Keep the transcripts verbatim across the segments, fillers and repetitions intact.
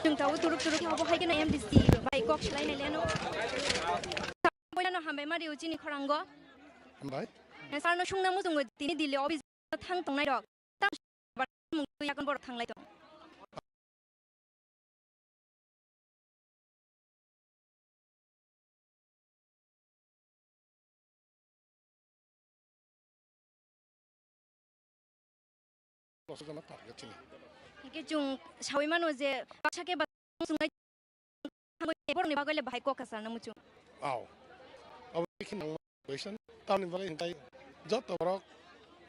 Chwng tabuk turuk turuk khe obo hai kheno M D C bai kok swlai nai leno. Boilano hambai ma rio chini khorango. Hambai. Sir no sungna muchungo tini Delhi office thang tongnai rok. Tam mung twi yakon borok thanglai tong. Losokjak na target chini. Hingke chwng sawi mano je baksa khe ba chwng nai borokni bagwi le bahai kok kasarna muchung. Aw. Abo khe nang question. Tamni bagwi hingkai joto borok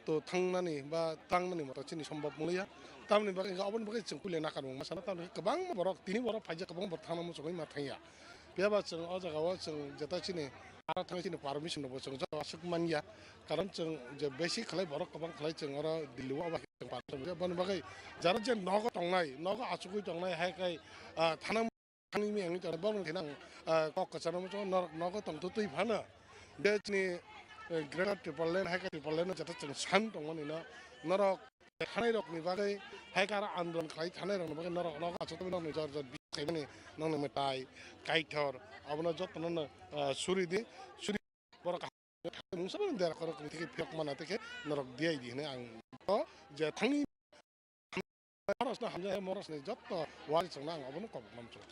to thangnani ba tangmani moto chini sombhob wngya. Tamni bagwi hingke oboni bagwi chwng puila nakarmung ma sana. Tamni kwbangma borok, tini borok phaijak, kwbangma borok thangna muchungwi ma thangya. Phiya ba chwng o jaga o chwng jeta chini aro thangwi chini permission rwbo chwng joto aswk manya. Karon chwng je basic khlai borok kwbang khlai chwng oro Delhi o abo khe chwng permission rwya. Boni bagwi jara je nogo tongnai, nogo achugwi tongnai hai khai, ah, thana thangwi miyangwi tongnai borokni thani ang, ah, kok kwcharo muchungo norok nogo tongtwtwi phano. Be chini, eh, Greater Tipraland hai khe Tipraland no jeta chwng san tongmani no norok thanai rokni bagwi, hai khe aro andolon khlai thanai rokni bagwi norok, norok achuk tongwi norokni jor jor bis khaimani, nokni mwtai, kaithor, abono jotono no, ah, suri di, suri borok kaham mungsa mani dera korok ni theke phiyok mana theke norok diyai di hwnwi ang o je thangni morosno hamjak hai morosni jotto wari chwngno ang obono kok namchung.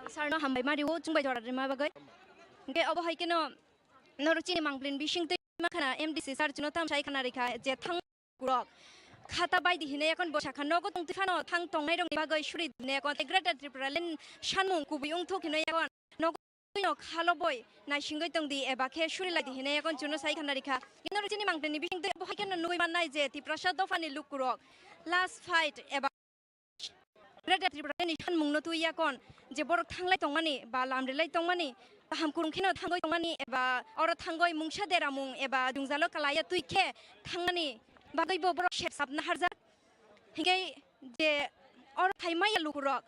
Sir no hambai mari o chwngbai jora rima bagwi. Hingke obo hai keno norok chini mangpilin bising twi ma khana M D C sir chwngno tam sai khana rikha je thang Kurok. Khata bai di hinwi yakon bo sakha nogo tong twi phano thang tongnai rokni bagwi suri di hinwi yakon tei Greater Tipraland sanmung kubui wngthok hinwi yakon nogo twi no khalo boi naisingwi tong di eba khe suri lai di hinwi yakon chwngno sai khana rikha. Ino chini mangpili ni bising twi bo hai kheno nugwi mannai je Tiprasa dophani lukurok last fight eba Greater Tripura ni sanmung no twi yakon je borok thanglai tongmani ba lamrilai tongmani kaham kurung kheno thangwi tongmani eba oro thangwi mungsa deramung eba jwngjalo kalaiya twi khe thangmani bagwi bo borok sep sap naharjak. Hinkhe je oro phai maya lukurok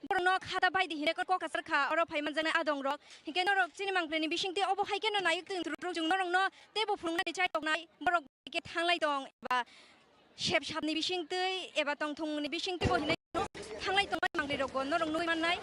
borokno khata bai di hinwi kok kasar kha oro phai manjaknai adongrok. Hinkhe norok chini mangpili ni bising twi obo hai kheno naiwi tong rwrwk chwng norokno teibo phunuknani chai toknai borok bai khe thanglai tong eba Sep sapni bising twi eba tongthokmungni bising twi bo hinwi thanglai tongmani manglirokbo norok nugwi mannai.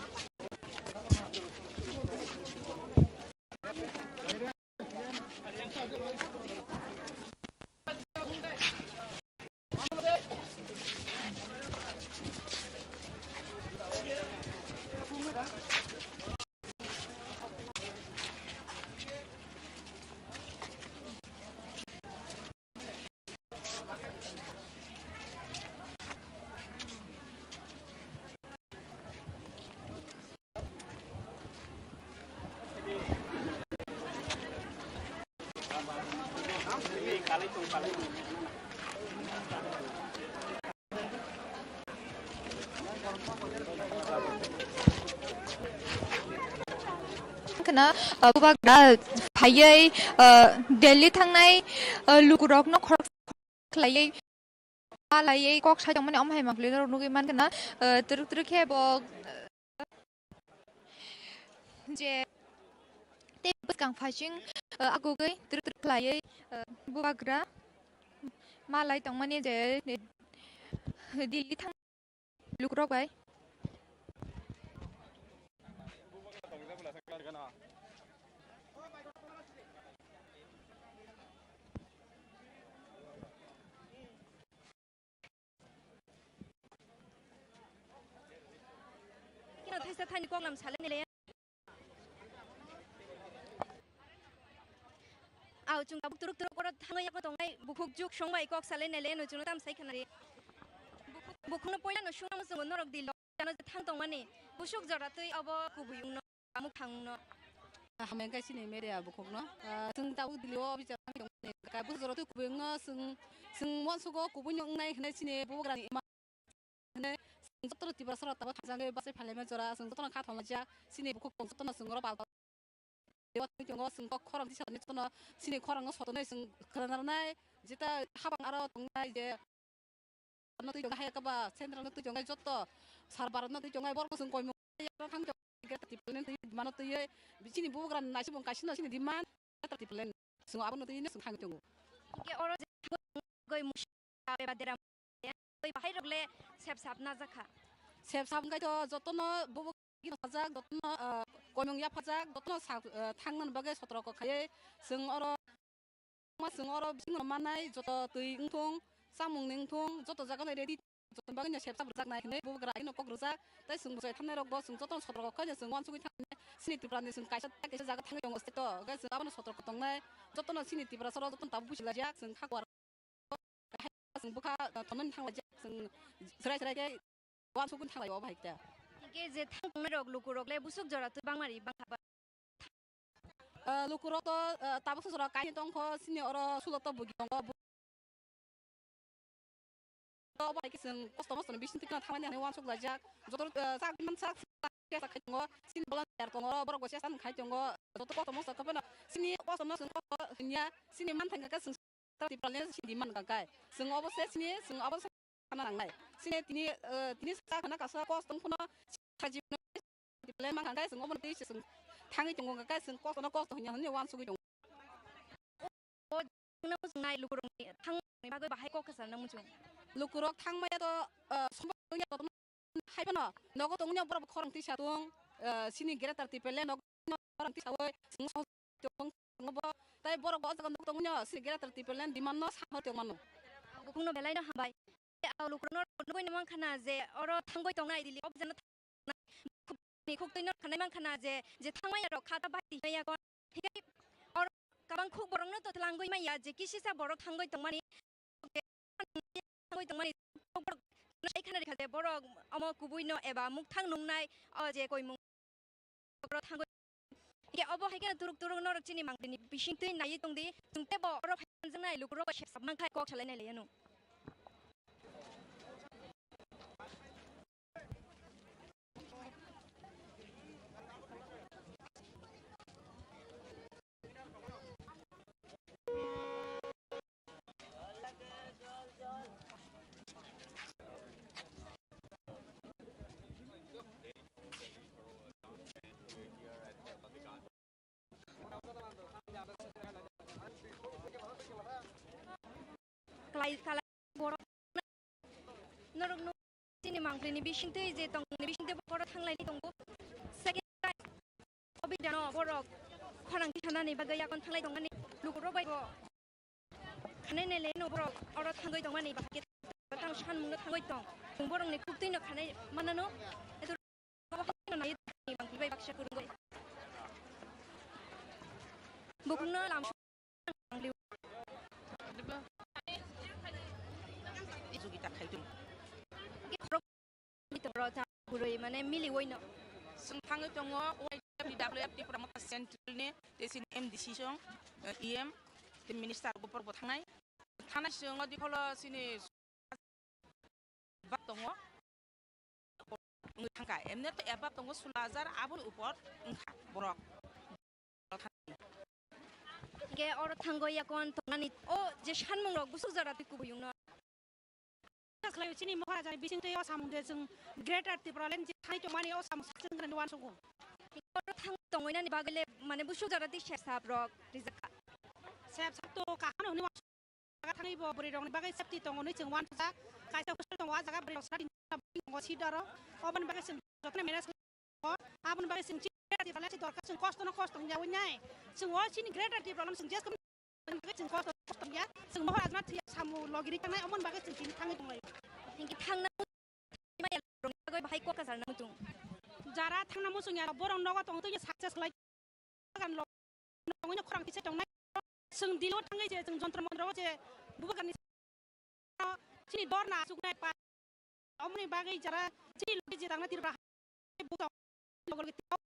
Khna, uh, bubagra phaiwi, uh, Delhi thangnai, uh, lukurokno khorok khlaiwi, ma laiwi kok sai tongmani omo hai mangpili norok nugwi mankha na, uh, twrwk twrwk khe bo, uh, je tei bwskang phasing, uh, agugwi twrwk twrwk khlaiwi, uh, bubagra ma lai tongmani je, uh, Delhi thang lukurok bai. Kino thaisa thani koklam salai nile. Aw, chwng tabuk turuk turuk oro thangwi yago tongnai bukhuk juk songbai kok salai nai le no chwngno tam sai khana ri. Bukhuk, bukhukno poila no sungna muchungo norok di lo jano je thang tongmani busuk jora twi obo kubui wngno amuk thang wngno. Hamya wngkha chini media bukhukno. Ah, chwng tabuk Delhi o bichar wngwi tongmani. Busuk jora twi kubui wngno chwng, chwng monsugo kubui no wngnai hwnwi chini bubagrani ima. Hwnwi chwng jotono Tiprasa rok tabuk thangjakgwi bachai phailaima jora chwng jotono kha thomlaijak chini bukhuk tong jotono chwng oro pal pal. Dewa twi tongo chwng kok khorang tisani jotono chini khorang no sotonwi chwng khwna narwknai jeta habang aro tongnai je no twi tongnai hai kaba central no twi tongnai joto sar Bharat no twi tongnai borok no chwng koimung thang tongo Greater Tipraland twi mano twiwi chini bubagra naisibung kaisino chini demand Greater Tipraland chwng abono twi no chwng thang tongo. Hingke oro je goi musa eba dera goi bahai rok le sep sap na jakha. Sep sap wngkhaito jotono bobo sajak, jotono, ah, koimung yaphajak, jotono sa-, ah, thangnani bagwi sotroko khaiwi chwng oro, ma chwng oro bisingno mannai joto twi wngthung, chamungni wngthung, joto jagano ready, joto bagwino sep sap rwjaknai hinwi bubagra aino kok rwjak. Tei chwng bwsai thangnai rokbo chwng jotono sotroko khaino chwng uansugwi thangnai. Chini Tripurani chwng kaisa tei kaisa jaga thangwi tongo state o, hwnkhe chwng abono sotroko tongnai. Jotono chini Tiprasa rok jotono tabuk buchi laijak, chwng kha kuar chwng bwkha, uh, thomnani thanglaijak, chwng chwrai chwrai khe uansugwi thanglaio obo hai khe. Hinkhe je thang tongnai rok lukurok le busuk jora twi bangmari bangkha ba? Uh, lukurok to, uh, tabuk sa jora kainwi tongkho, chini oro sulo to bugi tongo. Obo hai khe chwng kosto mosto ni bising twi kheno thangnani hinwi uansuk laijak. Joto, uh, chak man chak chesta khai tongo, chini volunteer tongo, borok bo chesta khai tongo, joto kosto mosto khe phano chini kosto no chwng kosto hinya, chini manthang khe chwng Tipraland si demand kha kai. Chwng obo se sini, chwng obo se khana nangnai. Sini tini, eh, tini sa khana kasa kos tong phano sajibno Tipraland mang kha kai, chwng obo twi se chwng thangwi tongo kha kai, chwng kos no kos hinya hwnwi uansugwi tongo. O nang chwng nai lukurokni thangni bagwi bahai kok kasa nang muchung. Lukurok thangmaya to, eh, sombo ya to Hai phano nogo tongwi borok khorang tisa tong, eh, sini Greater Tipraland nogo khorang tisa oi chwng song tong bo, tai borok bo o jaga nogo tongwi sini Greater Tipraland demand no sa hor tong mano. Bukhungno belai no hambai. Tei a lukurokno nugwi no mankha na je oro thangwi tongnai Delhi o bwsano ni khuktwi no khanai mankha na je, je thangmaya rok kha ta bai twi maya kon. Hinkhe oro kabang khuk borok no to twlangwi maya je kisisa borok thangwi tongmani. Thangwi tongmani borok sai khana rikha je borok omo kubui no eba mukthang nungnai o je koimung borok thangwi. Hinkhe obo hai kheno turuk turuk norok chini mangpili ni bising twi naiwi tongdi, chwng teibo oro phai manjaknai lukurok bai sep sap mankhai kok salai nai lai ano. Kalai, kalai, borok norok no chini mangpili ni bising twi je tong ni bising twi borok thanglai ni tongo. Second time, o bidano borok khorang tisanani bagwi yakon thanglai tongmani lukurok bai bo. Khanai nai le no borok oro thangwi tongmani bahai khe tang sanmung no thangwi tong. Chwng borok ni khuktwi no khanai manano. Eto abo hai no nai tongmani bangpili bai baksa kwrwngwi. Bukhuk no lam Gurui mane miliwi no. Chwng thangwi tongo Y W F Tipra Motha Central ni tei chini M D C song, eh, E M, tei minister bo borok bo thangnai. Thangnai chwng odi pholo chini bak tongo. Wngwi thangkha. Emne to ebak tongo sulo hajar, aboni upor wngkha borok. Hingke oro thango yakon tongnani o je sanmung rok busuk jora twi kubuyung no. Khlai chini Maharaja ni bising twi o samung de chwng Greater Tipraland je thani tongmani o samung sakchwng gwnani uansukgo. Oro thang tongwi nani bagwi le mane busuk jora twi sep sap rok rijak kha. Sep sap to kaham hwnwi jaga thangwi bo bwrwi rokni bagwi safety tongo hwnwi chwng uansukjak. Kaisa hostel tongo, ah jaga bwrwi rok sadi tongo seat aro. Oboni bagwi chwng jotono manage khlai tongo. Aboni bagwi chwng chini dorkar, chwng kosto no kosto hwnwi yaui nai. Chwng o chini Greater Tipraland chwng jes bagwi chwng kosto kosto ya. Chwng mohor ajna thwiya samu logi ri tangnai, omoni bagwi chwng tini thangwi tonglaio. Hinkhe thangna maya rokni bagwi bahai kok kasalna muchung. Jara thangna muchung ya, borok nogo tongtwi success khlai. Bagan lo nongino khorang kisa tongnai. Chwng Dilo thangwi je chwng jontro montro je bubagan ni chini dorna asuknai pa. Omoni bagwi jara chini logi je tangna tirba buto logi tiro.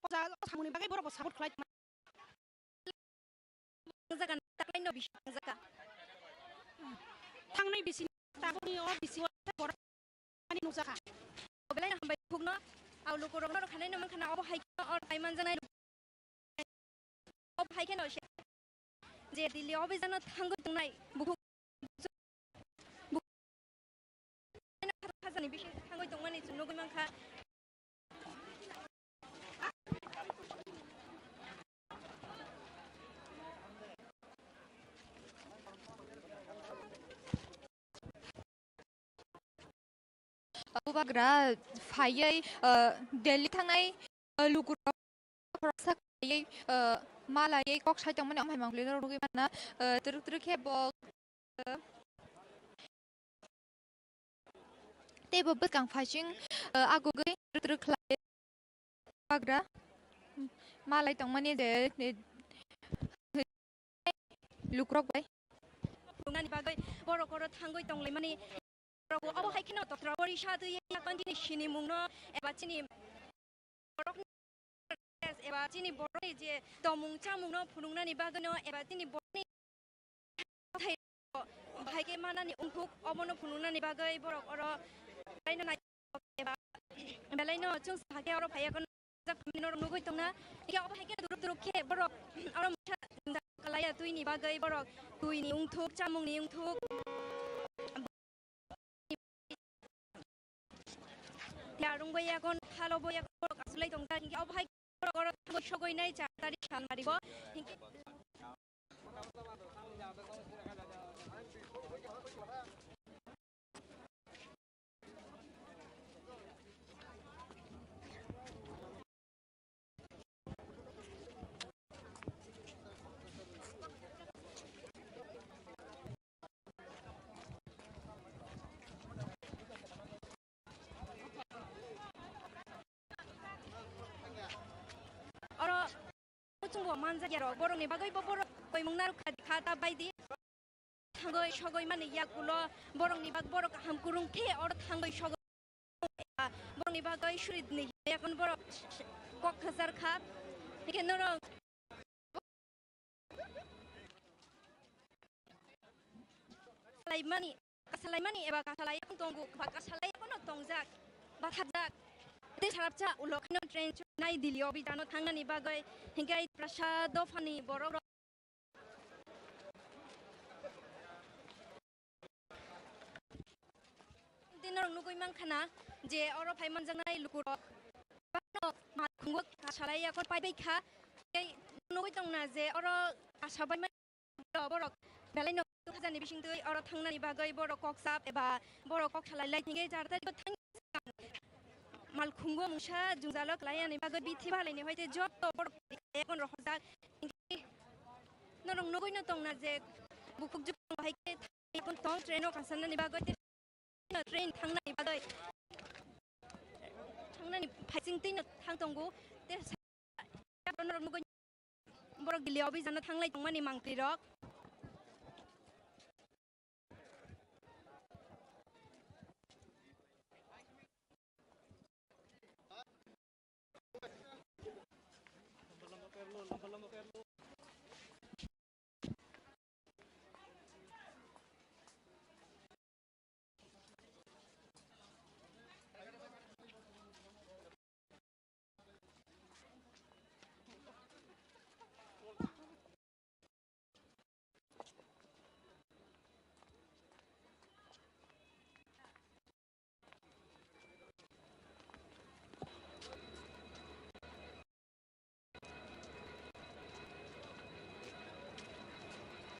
O ja o samuni bagwi borok bo support khlai tongmani. Jaga taklaino bisi jaga. Thangnai bisi tabukni o bisi o borok ani nukjakha. Belai hambai khukno au lukurokno rwkhanai no mankha na obo hai kheno or tai manjaknai. Obo hai kheno se je Delhi o bijano thangwi tongnai bukhuk. Khajani bising thangwi tongmani chwng nugwi mankha. Abo Bubagra phaiwi, ah, Delhi thangnai, ah, lukurok khoroksa khaiwi, ah, malaiwi kok sai tongmani omo hai mangpili norok nugwi manna, ah, twrwk twrwk khe bo, ah, tei bo bwskang phaising, ah, agugwi twrwk twrwk khlai. Bubagra malai tongmani je, je lukurok bai. Phunuknani bagwi borok oro thangwi tonglaimani. Borok obo hai kheno totra porisa twi yapan chini sinimungno eba chini borokni eba chini borokni je tomung chamungno phunuknani bagwino eba chini borokni Hai khe manani wngthuk, obono phunuknani bagwi borok oro belaino nai-, eba belaino chwng sakhe oro phaiya kheno jak norok nugwi tongna. Hingkhe obo hai khe duruk duruk khe borok oro mungsa kalaiya twini bagwi borok twini wngthuk, chamungni wngthuk. Yarwng bai yakon, halo bo yakon borok asulai tongjak, hingkhe obo hai borok oro thangwi sogwi nai char tarik sal mari bo. Hingkhe Oro chwngbo manjak ya rok, borokni bagwi bo borok koimung narwk kha, kha ta bai di. Thangwi sogwi mani yakulo borokni bag borok kaham kwrwng khe oro thangwi sogwi borokni bagwi suri ni yakon borok kok kwchar kha. Hingkhe norok Salaimani, kasalaimani eba kasalai tongo, ba kasalai kono tongjak, bathajak. Tei sarapcha ulo kheno train chunai Delhi obijano thangnani bagwi, hingkhe Tiprasa dophani borok rok. Tei norok nugwi mankha na je oro phai manjaknai lukurok. Bano malkhungo kasalai yakon pai bai kha. Tei nugwi tongna je oro asa bai Borok belaino two thousand ni bisingtwi oro thangnani bagwi borok kok sap eba borok kok salai lai thangwi jar tarikh thang malkhungo mungsa jwngjalo khlainani bagwi bithi balaini hoite joto borok yakon rohorjak. Norok nugwino tongna je bukhuk jukung hai khe yakon tong train o kasanani bagwi tei train thangnani bagwi thangnani phaising twino thang tongo. Tei Borok Delhi obijano thanglai tongmani mangtwi rok.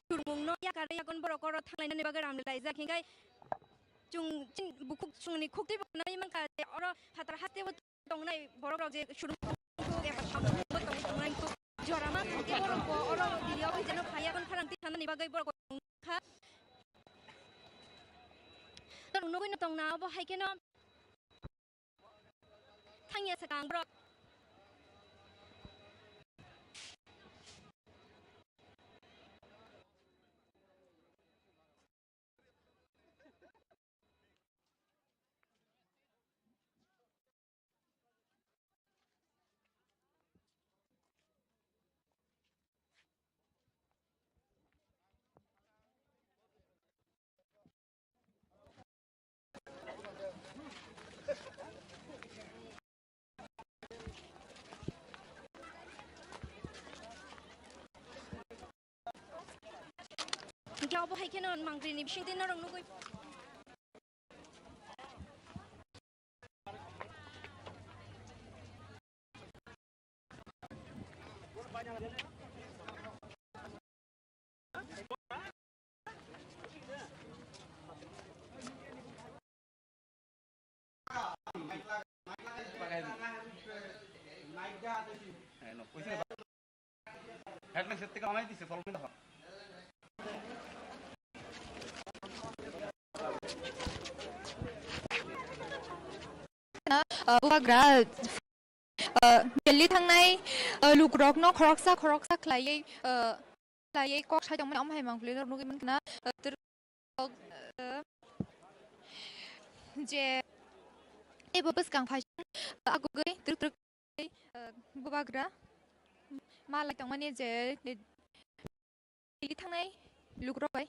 Churmungno yakarwi yakon borok oro thanglainani bagwi ram laijak, hingkhe chwng chini bukhuk chwngni khuktwi bo nai mankha je oro phatar haste bo tongnai borok rok je surung eba samung bo tong tongnai jorama hingkhe borok bo oro Delhi o phai jeno phai yakon pharang twi sanani bagwi borok bo tongkha. Norok nugwino tongna obo hai kheno thangya swkang borok. Hingke obo hai kheno mangpili ni bisingtwi norok nugwi. Headline set থেকে বানাই দিছে, ফলমিল হয়। Ah, bubagra, ah, Delhi thangnai, ah, lukrokno khoroksa khoroksa khlaiwi, ah, khlaiwi kok sai tongmani omo hai mangpili rok nugwi mankha na, ah, twrwk, ah, je teibo bwskang phaising, ah, agugwi twrwk twrwk, ah, bubagra malai tongmani je, Delhi thangnai lukurok bai.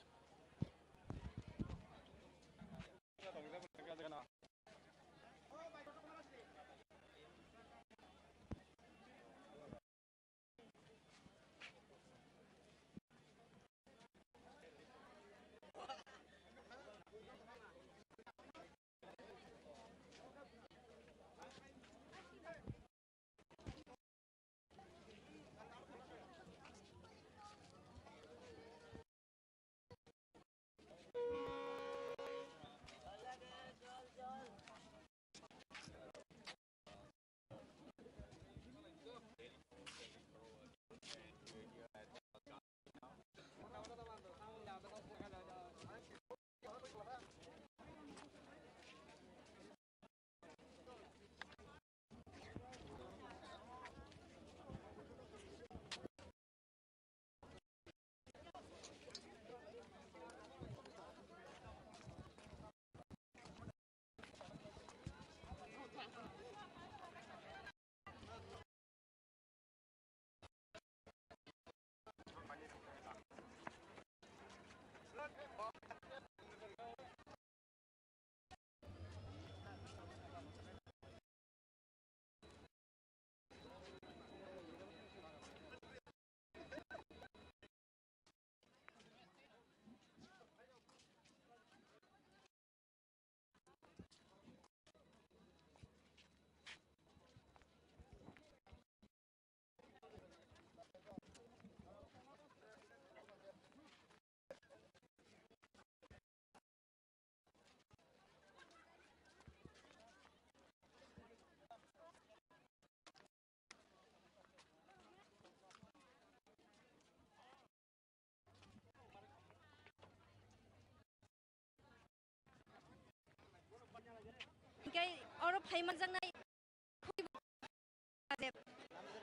Hingke oro phai manjaknai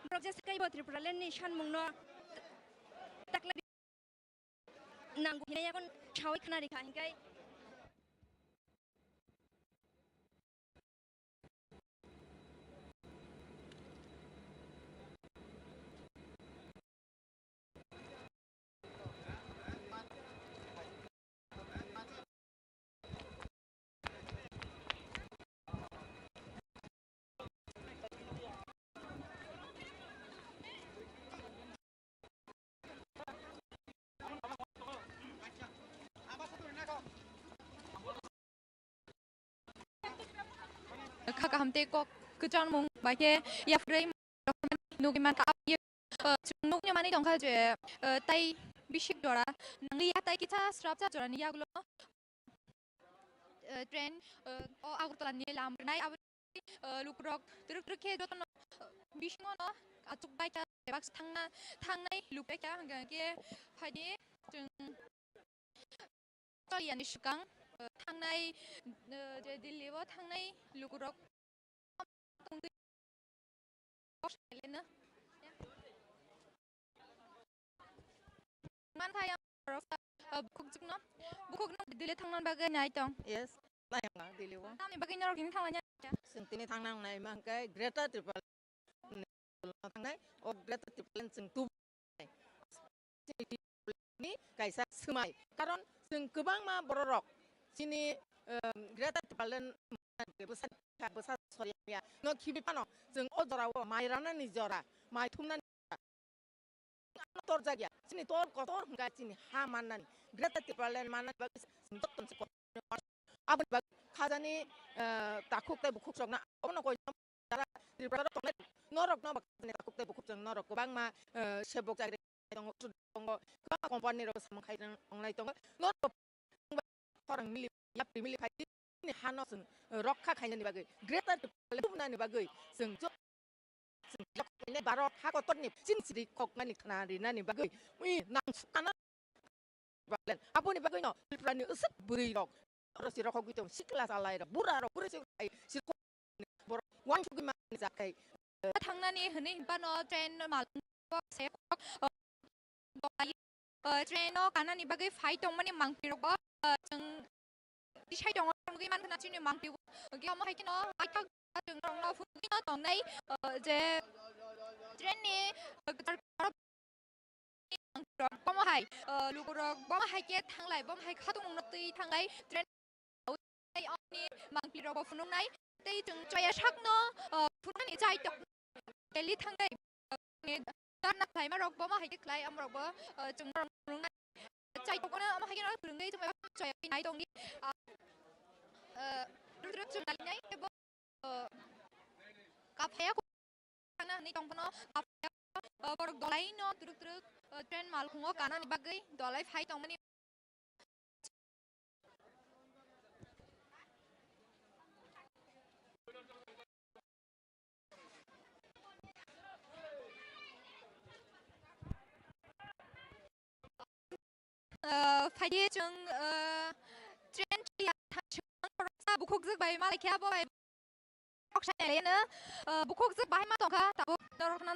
borok je swkaibo Tripuraland ni sanmungno taklai nango hinui yakon saui khna rikha hingke. Kha kaham tei kok kwchangmung bai khe yapharwi nugwi mankha. Aboni, uh, chwng nugwi manwi tongkha je, uh, tai bisik jora nangli ya, tai kisa srapsa jorani yagulo, uh, train, uh, o Agartala ni lam rwnai. Abo, uh, lukurok twrwk twrwk khe jotono, uh, bisingo no achuk bai kha, bebak thangna, thangnai luk bai kha, hwnkhe khe phaidi chwng Australia ni swkang, uh, thangnai, uh, je Delhi o thangnai lukurok tongwi mankha yang borok, uh, bukhukjwkno, bukhukno Delhi thangna bagwi nai tong. Yes, nai ang Delhi o. Tamni bagwi norok tini thangna nai? Chwng tini thangna nai mankhe Greater Tripura thangnai, o Greater Tipraland chwng tubu ni kaisa swmai. Karon chwng kwbangma bororok chini, em, Greater Tipraland bwsa, bwsa soria no khibi phano chwng o jorao mai ranani jora, mai thumnani jora. Ano torjak ya, chini tor kotor hwnkha chini ha mannani, Greater Tipraland mannani bagwi chwng joto se kotor. Aboni bagwi khajani, eh, takhuk tei bukhuk chokna abono koi jara Tripura rok tongnai norok no bakni takhuk tei bukhuk chwng norok kwbangma, eh, sebok chakri tongo, tongo, kwbangma company rok samung khai tongnai tongo. Norok khorang mili, yapri mili phai chini hano chwng rokha khainani bagwi, Greater Tipraland tubunani bagwi chwng jo-, chwng Baro ha kotor ni chin siri kok nani khna ri nani bagwi ui nang sukana balen. Aboni bagwi no Tripura ni usuk bwrwi rok oro si rokhok gwi tong sikla salai rok bura rok bura si ai si borok uansugwi mani jakhai. Thangnani hwnwi hinphano train mal se kok, o, train o kanani bagwi phai tongmani mangpirokbo, o, chwng tisai tongo nugwi mankha chini mangpirok. Hwnkhe omo hai kheno naithok chwng norokno phunugwino tongnai, o, je train ni, o, kwtal kwtal Bomo hai, uh, lukurok bomo hai khe thanglai, bomo hai khatung nungno twi thanglai, train oni mangpli rok bo phunuknai, tei chwng choya sakno, uh, phunuknani chai tok Delhi thanglai, uh, darna khlaima rok bomo hai khe khlai, amorok bo, uh, chwng norok phunuknai, chai tok ono omo hai khe no phunuknai chwng choya nai tongdi, uh, uh, rwtrwk chwng nalinai, tei bo, uh, kaphaya. Thangna hwnwi tongphano, o, borok dolaino twrwk twrwk, o, train malkhungo kanani bagwi dolai phai tongmani. O, phaidi chwng, o, train chaya thang chwng khoroksa bukhukjwk bai malai khe abo bai kok sai nailaiano, o, bukhukjwk bahai ma tongkha tabuk norok khna.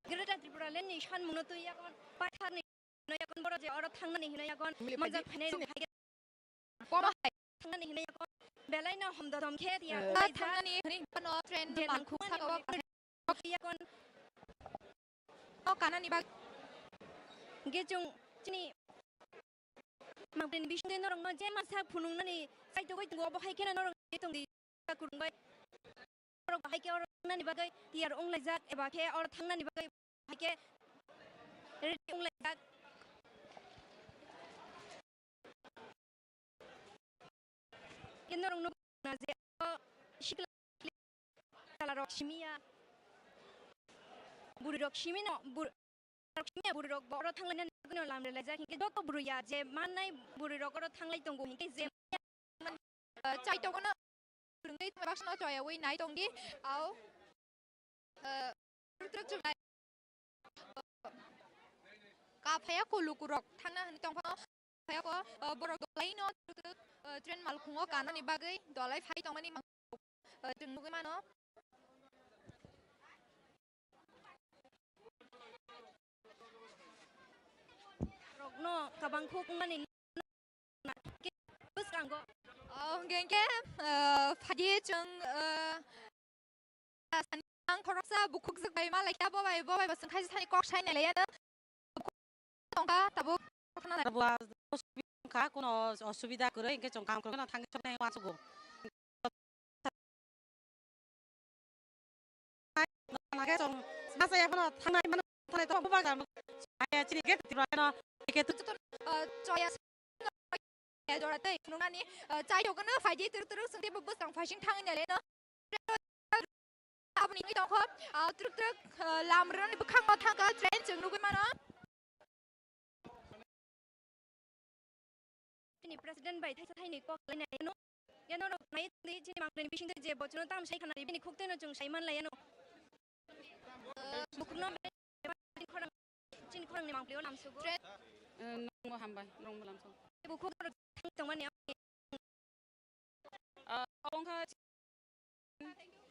Greater Tripura Land ni sanmungno twi yakon, paithar ni hino yakon, boro je oro thangnani hino yakon, manjak phainai rok hai. Bomo hai. Thangnani hino yakon, belai no homdo dom khe tiya. Eh. Thangnani hini no train je nangkuk saka o. Yakon. O kanani bag. Hwnkhe chwng chini mangpili bisingtwi norokno je masa phunuknani saitogwi tongo, obo hai kheno norok tongdi. Kurungbai. Borok bahai khe oro thangnani bagwi tiyar wnglaijak eba khe oro thangnani bagwi bahai khe ready wnglaijak. Khe norok nukna je o sikla rok simiya, bwrwi rok simino, bur-, rok simiya, bwrwi rok bo oro thanglaina nangkukno lam relaijak, hinkhe joto bwrwi ya je mannai bwrwi rok oro thanglai tongo, hinkhe je, ah, chai tongo no, bwrwi tongma baksa no choyawi nai tongdi, au, ah, twrwk twrwk chumnai. Kaphaya ko lukurok thangna hwnwi tongphano, kaphaya ko, ah, borok dolaino twrwk twrwk, ah, train malkhungo kanani bagwi dolai phai tongmani, ah, chwng nugwi mano. Rokno kabang khuk wngmani bwskango. Oh, hwnkhe, hwnkhe, ah, phaidi chwng, ah, sani ang khoroksa bukhukjwk bai ma laikha, bo bai, bo bai bo swngkha sani kok sai nai laiya no. Tongkha tabuk khna nai. Tabuk a osubida wngkha, kuno osubida kwrwi, hwnkhe chwng kaham kwrwngno thangwi soknai uansukgo. Hwnkhe chwng masa yaphano thangnai mano thangnai to bubagra chini gate Tripura no eke tu. Ah, choya jora tei phunuknani, ah, chai tongkha no phaidi twrwk twrwk swngdi bo bwskang phaising thangwi nai le no. Aboni wngwi tongkha, ah, twrwk twrwk, ah, lam rwnani bwkhango thangkha train chwng nugwi mano. Chini president bai thaisa thaini kok lainai no. Yano rok nai tongdi chini mangpili bisingtwi je bochino tam sai khana bini khuktwino chwng sai man laiyano. Bukhukno chini khorang, chini khorangni mangpilio lamsugo. Tre- Eh, nongmo hambai, nongmo lamsong. Bukhuk rok thang tongmani. Ah, obo wngkha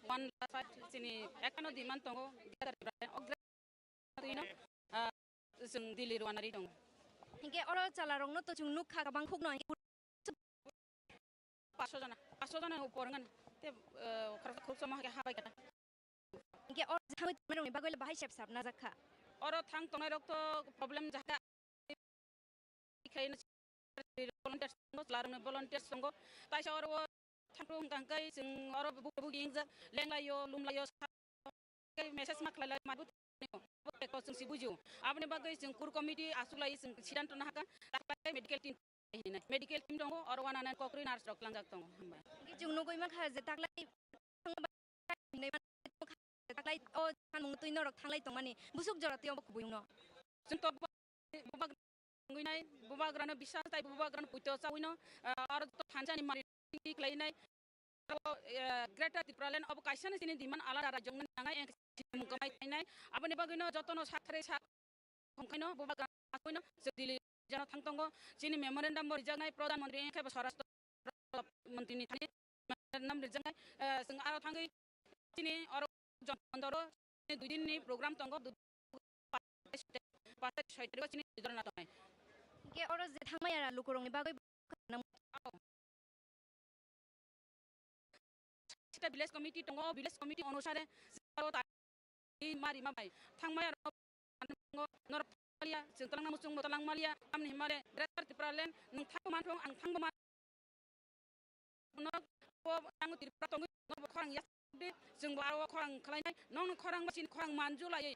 one last fight chini ekano demand tongo, gather twi no, ah, chwng Delhi rwna ri tongo. Hinkhe oro chwla rokno to chwng nukha kwbang khukno, hinkhe paanch sho jona, paanch sho jona upor wngkha na. Te, eh, khoroksa khoroksa mo hai khe habai kha. Hinkhe oro thangwi tongnairokni bagwi le bahai sep sap najak kha. Oro thang tongnairok to problem jakha. Khaina volunteers tongo, chwlarokni volunteers tongo. Taisa oro o thangthung hwnkha hwnkhe chwng oro bugi bugi wngjak, lenglaio, lumlaio, message ma khlai lai, ma bo tei ko chwng si bujio. Aboni bagwi chwng core committee aswk lai chwng siddhanto nahakha, taklai medical team hinai. Medical team tongo, oro wana nai kokri nurse rok langjak tongo. Hambai. Hwnkhe chwng nugwi mankha je taklai hinwi taklai o sanmung twi norok thanglai tongmani busuk jora twi obo kubui wngno. Chwng to buba-, bubagra wngwi nai, bubagrano bisas tai bubagrano puito chawino, ah, aro to thansani mari khlainai. Aro, eh, Greater Tipraland obo kaisano chini demand alada rajyong nangnai, engkhe chini mung kwmai khlainai. Aboni bagwino jotono sak thari sak hongkhaino bubagra aswino chwng Delhi jana thang tongo. Chini memorandum bo rijaknai Pradhan Mantri engkhe bo Swarashtra Mantri ni thani memorandum rijaknai, eh, chwng aro thangwi chini oro Jantar Mantar o chini dui din ni program tongo, dui, pas tarik, pas tarik, soi tarik o chini dhorna tongnai. Hwnkhe oro je thangmaya lukurokni bagwi Sita village committee tongo, village committee onusare aro ta-, mari ma bai thangmaya rok norok thangmaliya, chwng twlangna muchung bo twlangmaliya, tamni himare Greater Tipraland nwng thangbo manthung, ang thangbo man-, norok bo tango Tripura tongwi norok bo khorang yak di, chwng bo aro khorang khlainai, nokni khorang ba chini khorang manjulaiwi,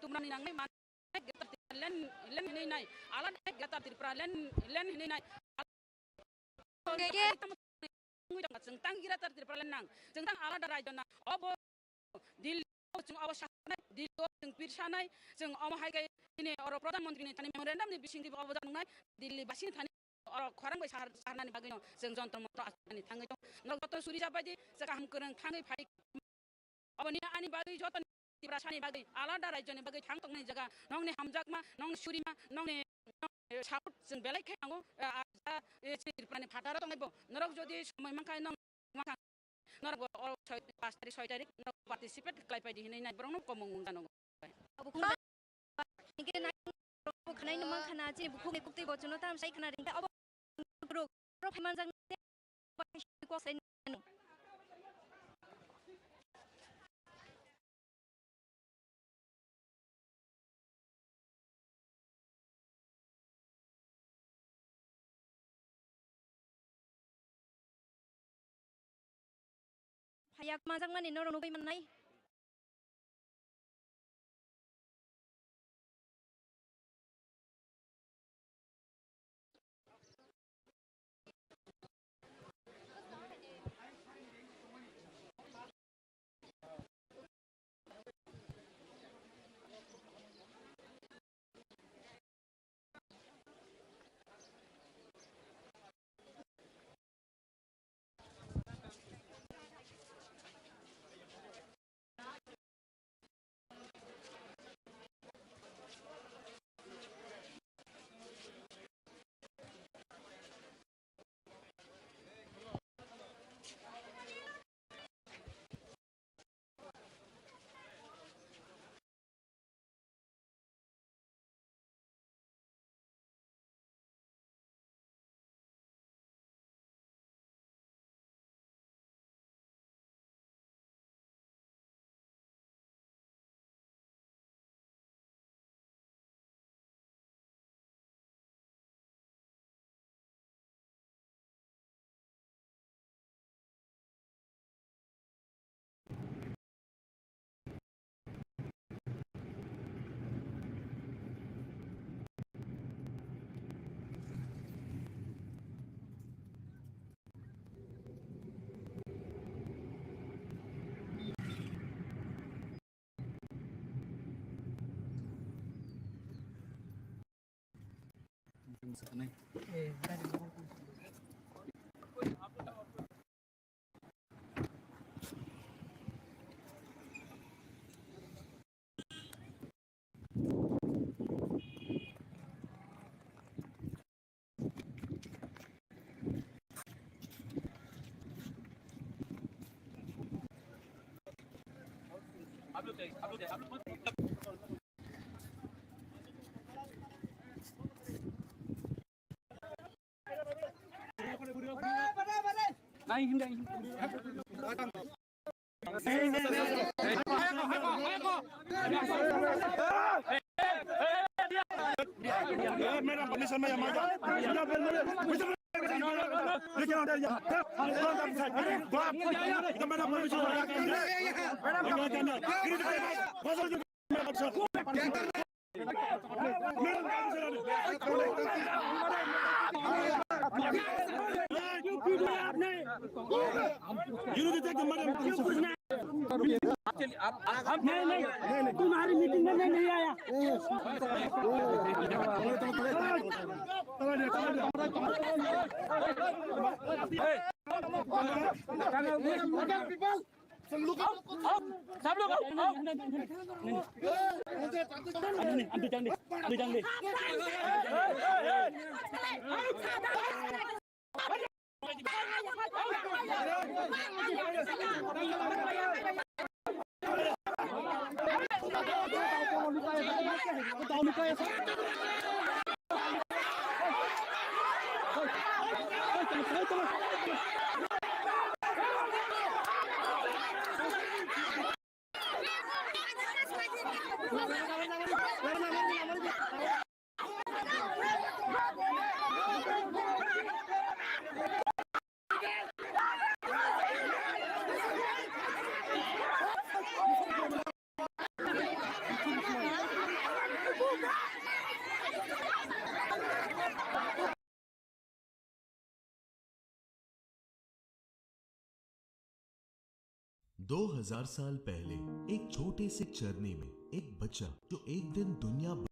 Tumrani nangnai man Greater Tipraland, land hinwi nai. Alada Greater Tipraland, land hinwi nai. Hwnkhe chwng tang Greater Tipraland nang. Chwng tang alada rajyo nang. Obo Delhi o chwng obo sanai, Delhi o chwng pirsanai, chwng omo hai khe chini oro Pradhan Mantri ni thani memorandum ni bisingtwi bo obo jangnai, Delhi basini thani oro khorang bai sahar, saharnani bagwino chwng Jantar Mantar aswknani thangwi tong. Norok joto suri jabai di, chwng kaham kwrwng thangwi phai. Oboni ani bagwi joto Tiprasani bagwi alada rajyoni bagwi thang tongmani jaga nongni hamjakma, nongni surima, nongni, nongni support chwng belai khe nango, ah, ah, ah, eh, chini Tripurani phataro tongaibo. Norok jodi somoi mankha nong mankha norok bo oro soi, pas tarik, soi tarik norok participate khlai paidi hinwi nai borokno komung wng jano. Abo khung hingke nai khana chini bukhuk ni kuktwi bo chuno tam sai khana ringka abo rok oro phai manjak kok sai. Phaiyak manjakmani norok nugwi mannai. Madam, permission, ma'am. You need to take the madam. नहीं, नहीं, तुम्हारी मीटिंग में मैं नहीं आया। सब लोग आओ, आओ। नहीं, नहीं, अभी जान दे, अभी जान दे। दो हज़ार साल पहले एक छोटे से चरनी में एक बच्चा जो एक दिन दुनिया भर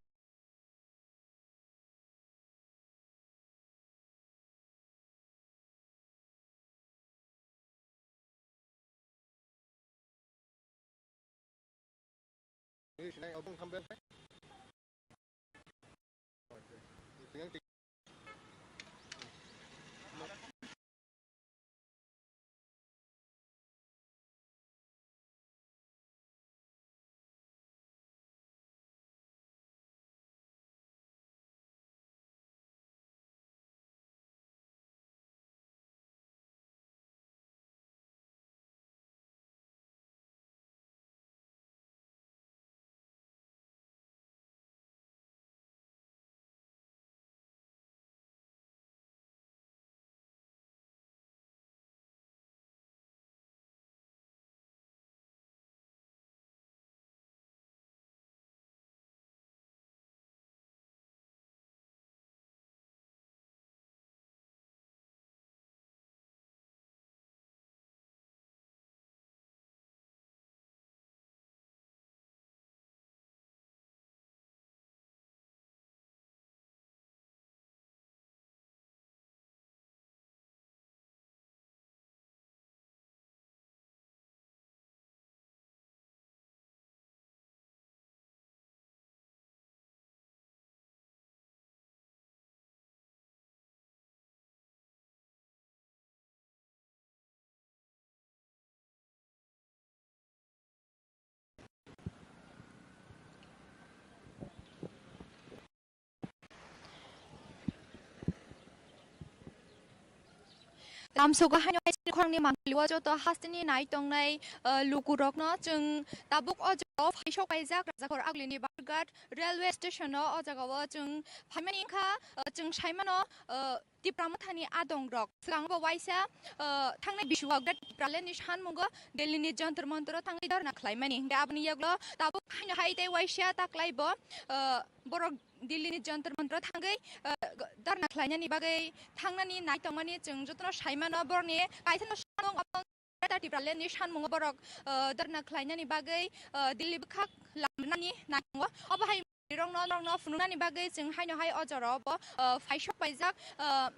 Lamsogo haino hai chini khorangni mangpili o joto hasteni nai tongnai, ah, lukurokno chwng tabuk o jagao phaisok paijak Rajakhor Agulini Barghat railway station o, o jagao chwng phaimani wngkha, ah, chwng saimano, ah, Tipra Mothani adongrok. Swkango bo waisa, ah, thangnai bisugo Great Tipraland ni sanmungo Delhi ni Jantar Mantar o thangwi dharna khlaimani. Hingkhe aboni yagulo tabuk haino hai tei waisa taklai bo, ah, borok Delhi ni Jantar Mantar o thangwi, ah, dharna khlainani bagwi thangnani nai tongmani chwng jotono saimano borokni kaisa no sanmung omo Greater Tipraland ni sanmungo borok, ah, dharna khlainani bagwi, ah, Delhi bwkhak lamnani nai tongo. Obo hai rokno, rokno phunuknani bagwi chwng haino hai o jorao bo, ah, phaisok paijak, ah,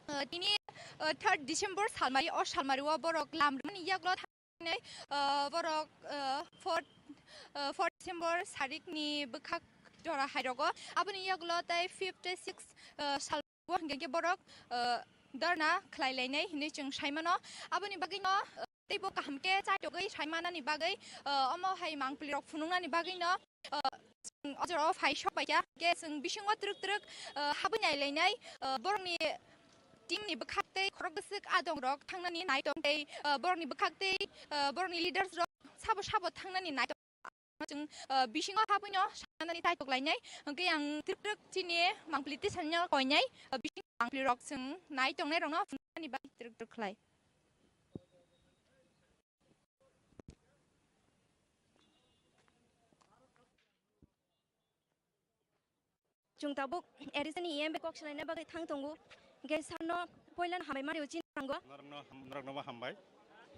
ah, tini, ah, third December salmari, o salmari o borok lam rwmani yagulo thangwi, ah, borok, ah, fourth, ah, fourth December sarikni bwkhak jora hai rogo. Aboni yagulo tei fifth tei sixth, ah, sal o hingkhe khe borok, ah, dharna khlai lainai hinwi chwng sai mano. Aboni bagwino, ah, teibo kaham khe chaitogwi sai manani bagwi, ah, omo hai mangpili rok phunuknani bagwino, ah, chwng o jorao phai sok pai kha. Khe chwng bisingo twrwk twrwk, ah, habwi nai lainai, ah, borokni team ni bwkhak tei khorok bwswk adong rok thangnani nai tong tei, ah, borokni bwkhak tei, ah, borokni leaders rok sabo sabo thangnani nai tong. Chwng, ah, bisingo habwino sanani taitok lainai. Hwnkhe ang twrwk twrwk chini mangpili tisani koinai, ah, bising Ang pilirok chwng nai tongnai rokno phunuknani bagwi twrwk twrwk khlai. Chwng tabuk A D C ni E M bai kok swlaina bagwi thang tongo. Hwnkhe sir no poilano hambai mani chini thango. Norokno ham-, noroknobo hambai.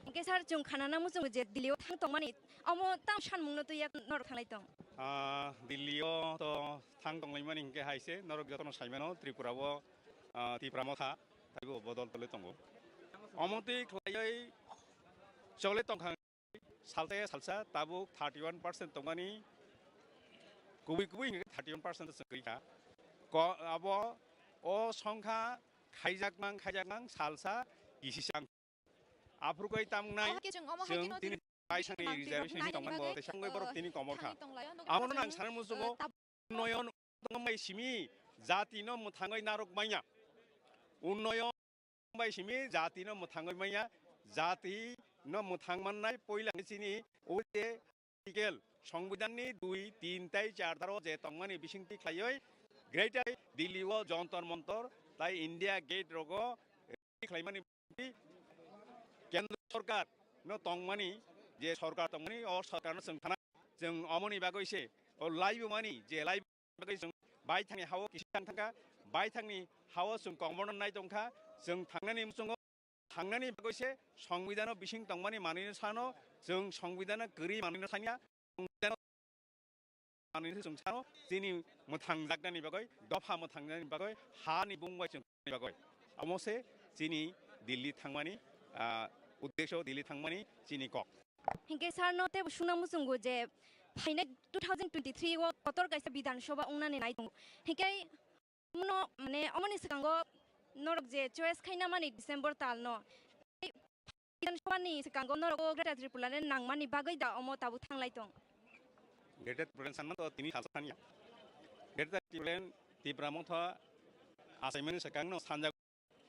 Hwnkhe sir chwng khanana muchungo je Delhi o thang tongmani omo tamo sanmungno twiya norok thanglai tong? Ah, Delhi o to thang tonglaimani hwnkhe hai se norok jotono saimano Tripura o, ah, Tipra Motha taibo bodol tole tongo. Omo twi khlaiwi chole tongkha. Salsa ya salsa tabuk thirty one percent tongmani kubui kubui hingke thirty one percent se kwrwi kha. Ko-, abo o songkha khaijakmang khaijakmang salsa kisi chang. Aphuru koi tamung nai. Omo hai khe chwng, omo hai chwng kheno tini tini paisani reservation ni tongmani bo tei songoi borok tini komor kha. Amo no nang sana muchungo. Unnoyon tongmai simi jati no mwthangwi narwk manya. Unnoyon bai simi jati no mwthangwi manya, jati no mwthang mannai poila ni chini o je article Songbidan ni dui, tin tai char daro je tongmani bisingtwi khlaiwi Greater Delhi o Jontor Montor tai India Gate rogo khlaimani bisingtwi kendro sorkar no tongmani je sorkar tongmani o sorkar no chwng thana chwng omoni bagwi se o laibumani je lai bagwi chwng baithangni hao kisa thang thangkha, baithangni hao chwng kokborno nai tongkha, chwng thangnani muchungo thangnani bagwi se Songbidan o bising tongmani manwino sano, chwng Songbidan o kwrwi manwino sanya, Songbidan o manwino chwng sano, chini mwthangjaknani bagwi, dopha mwthangjaknani bagwi, hani bung bai chwng bagwi. Omo se chini Delhi thangmani, ah, uddesho Delhi thangmani chini kok. Hinkhe sir no tebo sungna muchungo je phainai two thousand twenty-three o kotor kaisa Bidhan Sabha wngnani nai tongo. Hinkhe omono, mane, omoni swkango norok je choice khaina mani December tal no. Bidhan Sabha ni swkango norok o Greater Tripura Land nangmani bagwi da omo tabuk thanglai tong? Greater Tripura Land sanma to tini salsa thani ya. Greater Tripura Land Tipra Motha achaimani swkang no sanja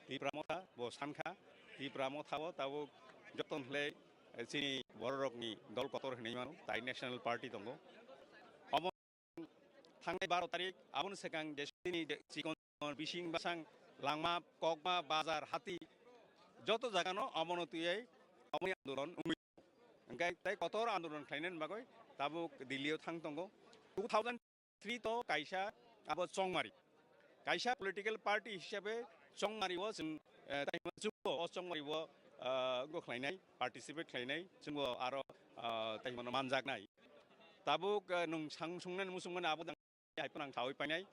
Tipra Motha bo sankha, Tipra Motha bo tabuk joton hwlai, eh, chini bororokni dol kotor hinwi mano, tai National Party tongo. Omo thangnai baro tarik, aboni swkang je chini je chikon bising basang langma, kokma, bazar, hati, joto jagano omono twiwi omoni andolon wngwi tongo. Hwnkhe tai kotor andolon khlainani bagwi tabuk Delhi o thang tongo. Two thousand three to kaisa abo chongmari. Kaisa political party hisabe chongmari o chwng, eh, tai hwnba chwngbo o chongmari o, eh, wngkha khlainai, participate khlainai, chwngbo aro, eh, tai hwnba manjaknai. Tabuk, eh, nwng sang-, sungnani muchungmani abo dang hai phano ang saui painai.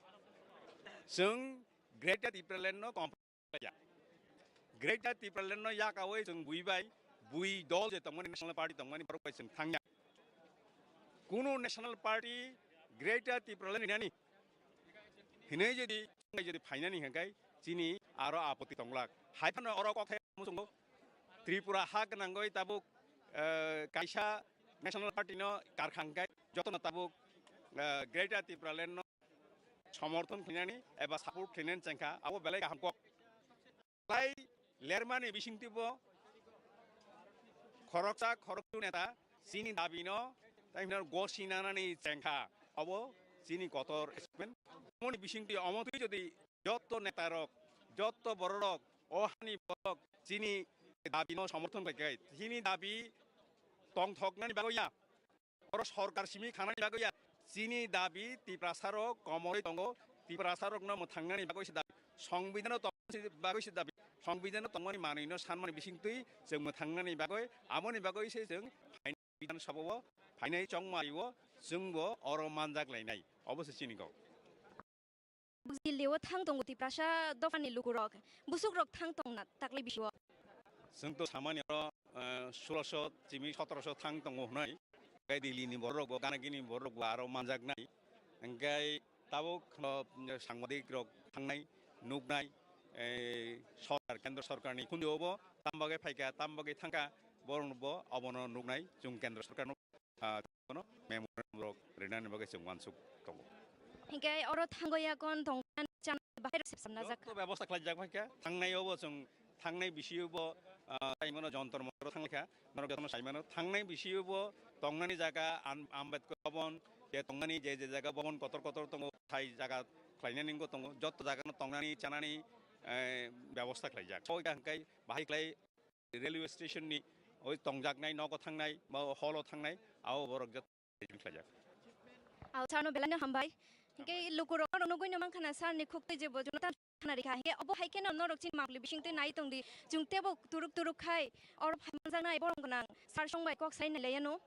Chwng Greater Tipraland no Greater Tipraland no yakaui chwng bui bai, bui dol je tongmani, National Party tongmani borok bai chwng thangya. Kunu National Party Greater Tipraland hinani hinwi jodi, jodi phainani hwnkhe chini aro apoti tonglak. Hai phano oro kok thai muchungo Tripura ha gwnangwi tabuk, eh, kaisa National Party no karkhang khe jotono tabuk, eh, Greater Tipraland no somorthon khlainani eba support khlainani chengkha, abo belai kaham kok. Tai lermani bisingtwi bo khoroksa khoroktu neta chini dabino tai hwnwi gosi nanani chengkha, abo chini kotor achievement. Omoni bisingtwi omo twi jodi jotto netarok, jotto bororok, o hani borok chini dabino somorthon khlai khe, chini dabi tongthoknani bagwi ya, oro sorkar simi khanani bagwi ya, chini dabi Tiprasarok komorwi tongo, Tiprasarokno mwthangnani bagwi se dabi, Songbidanno tongmani bagwi se dabi, Songbidanno tongmani manwino sanmani bisingtwi chwng mwthangnani bagwi, amoni bagwi se chwng phainai Bidhan Sabha o, phainai chongmari o, chwngbo oro manjak lainai, obo se chini kok. Delhi o thang tongo Tiprasa dophani lukurok, busukrok thang tong na taklai bisio. Chwng to samani oro, eh, sulosho chimi sotrosho thang tongo hwnwi. Hwnkhe Delhi ni borok bo, gana gini borok bo aro manjak nai. Hwnkhe tabuk no sangbadik rok thangnai, nuknai, eh, sorkar, kendro sorkar ni khunju obo tam bagwi phaikha, tam bagwi thangkha, borok bo obono nuknai, chwng kendro sorkar no ah, kono memorandum rok rinani bagwi chwng uansuk tongo. Hinkhe oro thangwi yakon tongmani chana bahai rok sepsam najak kha. Joto bebosta khlaijak bai kha. Thangnai obo chwng, thangnai bisi bo, ah, tai mano jontor montor thangkha. Norok jotono sai mano. Thangnai bisi bo tongnani jaga Am-, Ambedkar Bhavan, je tongnani je je jaga bhavan kotor kotor tongo, thai jaga khlainani wngwi tongo. Joto jaga no tongnani, chanani, eh, bebosta khlaijak. O hwnkhe bahai khlai railway station ni oi tongjaknai nogo thangnai ba hall o thangnai abo borok joto khlaijak. Ao sano belai no hambai. Hingke lukurok norok nugui no mankha na sir ni khuktwi je bo jono tam khana rikha. Hingke obo hai kheno norok chini mangli bisingtwi nai tongdi. Chwng tebo turuk turuk khai oro phai manjaknai borok gwnang sir song bai kok sai nai laiya no.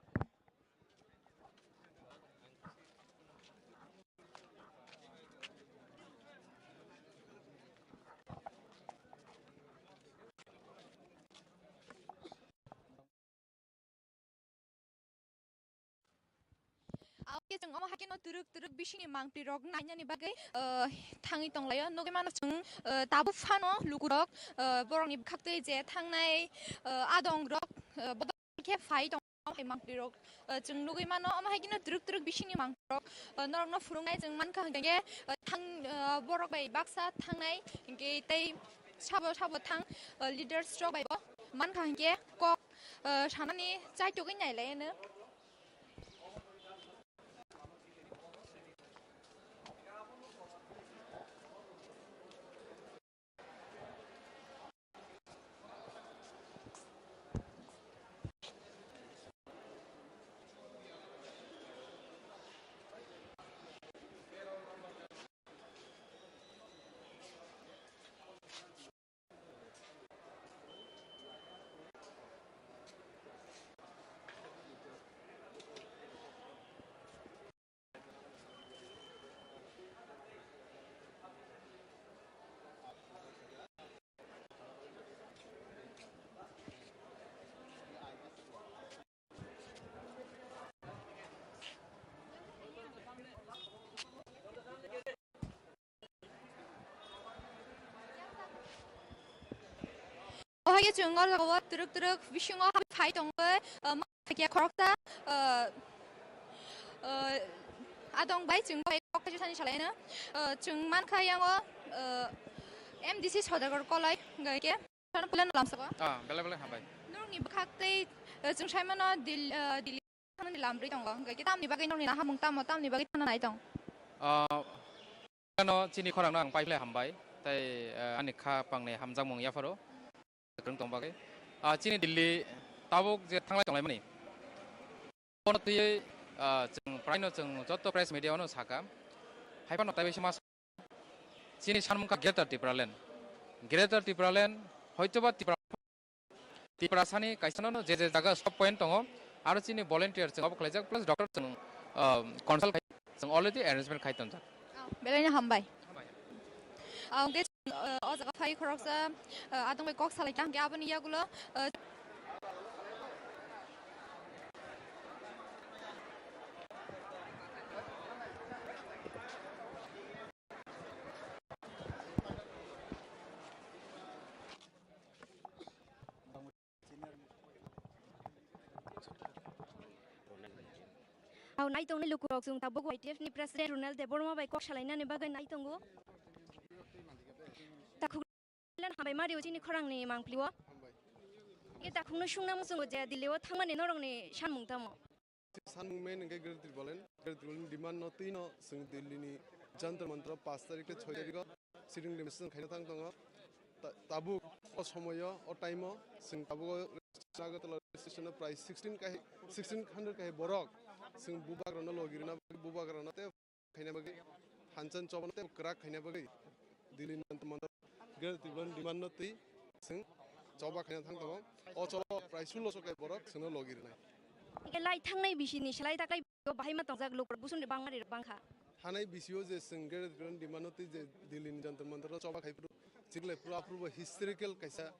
Aokhe chwng omo haikhe no turuk turuk bisingni mangpli rok nainani bagwi, ah, thangwi tonglaio. Nugwi mano chwng, ah, tabuk phano lukurok, ah, borokni bwkhaktwi je thangnai, ah, adong rok, ah, bodol khe phai tong hai mangpli rok, ah, chwng nugwi mano. Omo haikhe no turuk turuk bisingni mangpli rok, ah, norokno phwrwngnai chwng mankha hwnkhe, ah, thang, ah, borok bai baksa thangnai hwnkhe tei sabo sabo thang, ah, leaders rok bai bo mankha hwnkhe kok, ah, sanani chaitugwi nailaino. O hai khe chwng o jaga o twrwk twrwk bisingo phai tongwi, ah, ma khe khoroksa, ah, ah, adong bai chwng bai kok thani salaino, ah, chwng mankha yango, ah, M D C Sodagar Kolai hwnkhe. Sana puila no lamsako? Ah, belai belai hambai. Norokni bwkhak tei, eh, chwng saimano Dil-, eh, Delhi thangnani lam rwi tongo. Hwnkhe tamni bagwi norokni nahamung tamo, tamni bagwi thangna nai tong? Ah, ano chini khorangno ang paiphlai hambai. Tei, eh, ani kha pangnai hamjakmung yapharo kwrwng tong bagwi. Ah, chini Delhi tabuk je thanglai tonglaimani. Bono twiwi, ah, chwng praino chwng joto press media-o no sakha. Hai phano taibaisa ma chini sanmung kha Greater Tipraland. Greater Tipraland hoitoba Tipra, Tiprasani kaisa no je je jaga stop point tongo, aro chini volunteer chwng obo khlaijak, plus doctor chwng, ah, consult khai, chwng already arrangement khai tongjak. Belai no hambai. Ah, hwnkhe, ah, o jaga phai khoroksa, ah, adong bai kok salai kha, hwnkhe aboni yagulo, ah, Ang nai tongnai lukurok chwng tabuk Y T F ni President Ronald Debbarma bai kok salainani bagwi nai tongo. Takhuk hambai mario chini khorangni mangpli o. Ye takhukno sungna muchungo je Delhi o thangmani norokni sanmung tamo? Sanmung main hwnkhe Greater Tipraland, Greater Tipraland demand no twi no chwng Delhi ni Jantar Mantar o paanch tarikh tei choi tarikh o sitting demonstration khaina thang tongo. Ta-, tabuk o somoyo, o time o chwng tabuk o Agartala railway station o prai sixteen kahi, sixteen hundred kahi borok chwng bubagrano logi rwna bagwi, bubagrano tei khaina bagwi, hansan chobano tei kwrak khaina bagwi Delhi ni Jantar Mantar Greater Tipraland demand no twi chwng choba khaina thang tongo. O choba prai sullo so kahi borok chwngno logi rwnai. Hingke lai thangnai bisini slai taklai bahai ma tongjak lukurok busumni bangmani rok bangkha. Hanai bisio je chwng Greater Tipraland demand no twi je Delhi ni Jantar Mantar o choba khai phuru, chikle phuru aphuru bo historical kaisa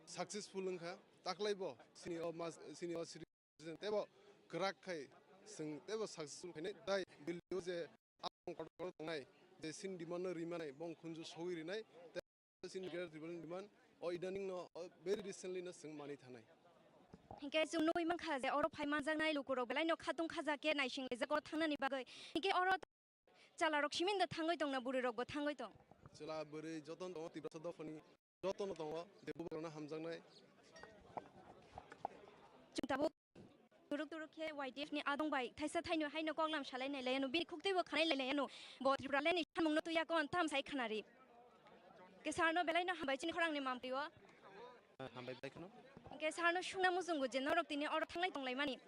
successful wngkha. Taklai bo chini o mas, chini o sri tebo kwrak khai chwng tebo successful khainai tai Delhi o je ang kotor kotor tongnai je chini demand no rimanai bong khunju sogwi rinai. Chini Greater Tipraland demand o idaning no, o very recently no chwng manwi thanai. Hinkhe chwng nugwi mankha je oro phai manjaknai lukurok belai no khatung khaja khe naising laijak o thangnani bagwi. Hinkhe oro chalarok simin da thangwi tong na bwrwi rok bo thangwi tong? Chwla bwrwi jotono tongo Tiprasa dophani, jotono tongo je bubagrano hamjaknai. Chwng tabuk turuk turuk khe Y D F ni adong bai thaisa thaino haino koklam salai nai lai ano, bini khuktwi bo khanai lai lai ano, bo Tripura le ni samung no twi ya kon tam sai khana ri. Ke sarno belai no hambai chini khorang ni mampli o. Hambai bai kheno. Ke sarno sungna muchungo je norok tini oro thanglai tonglaimani.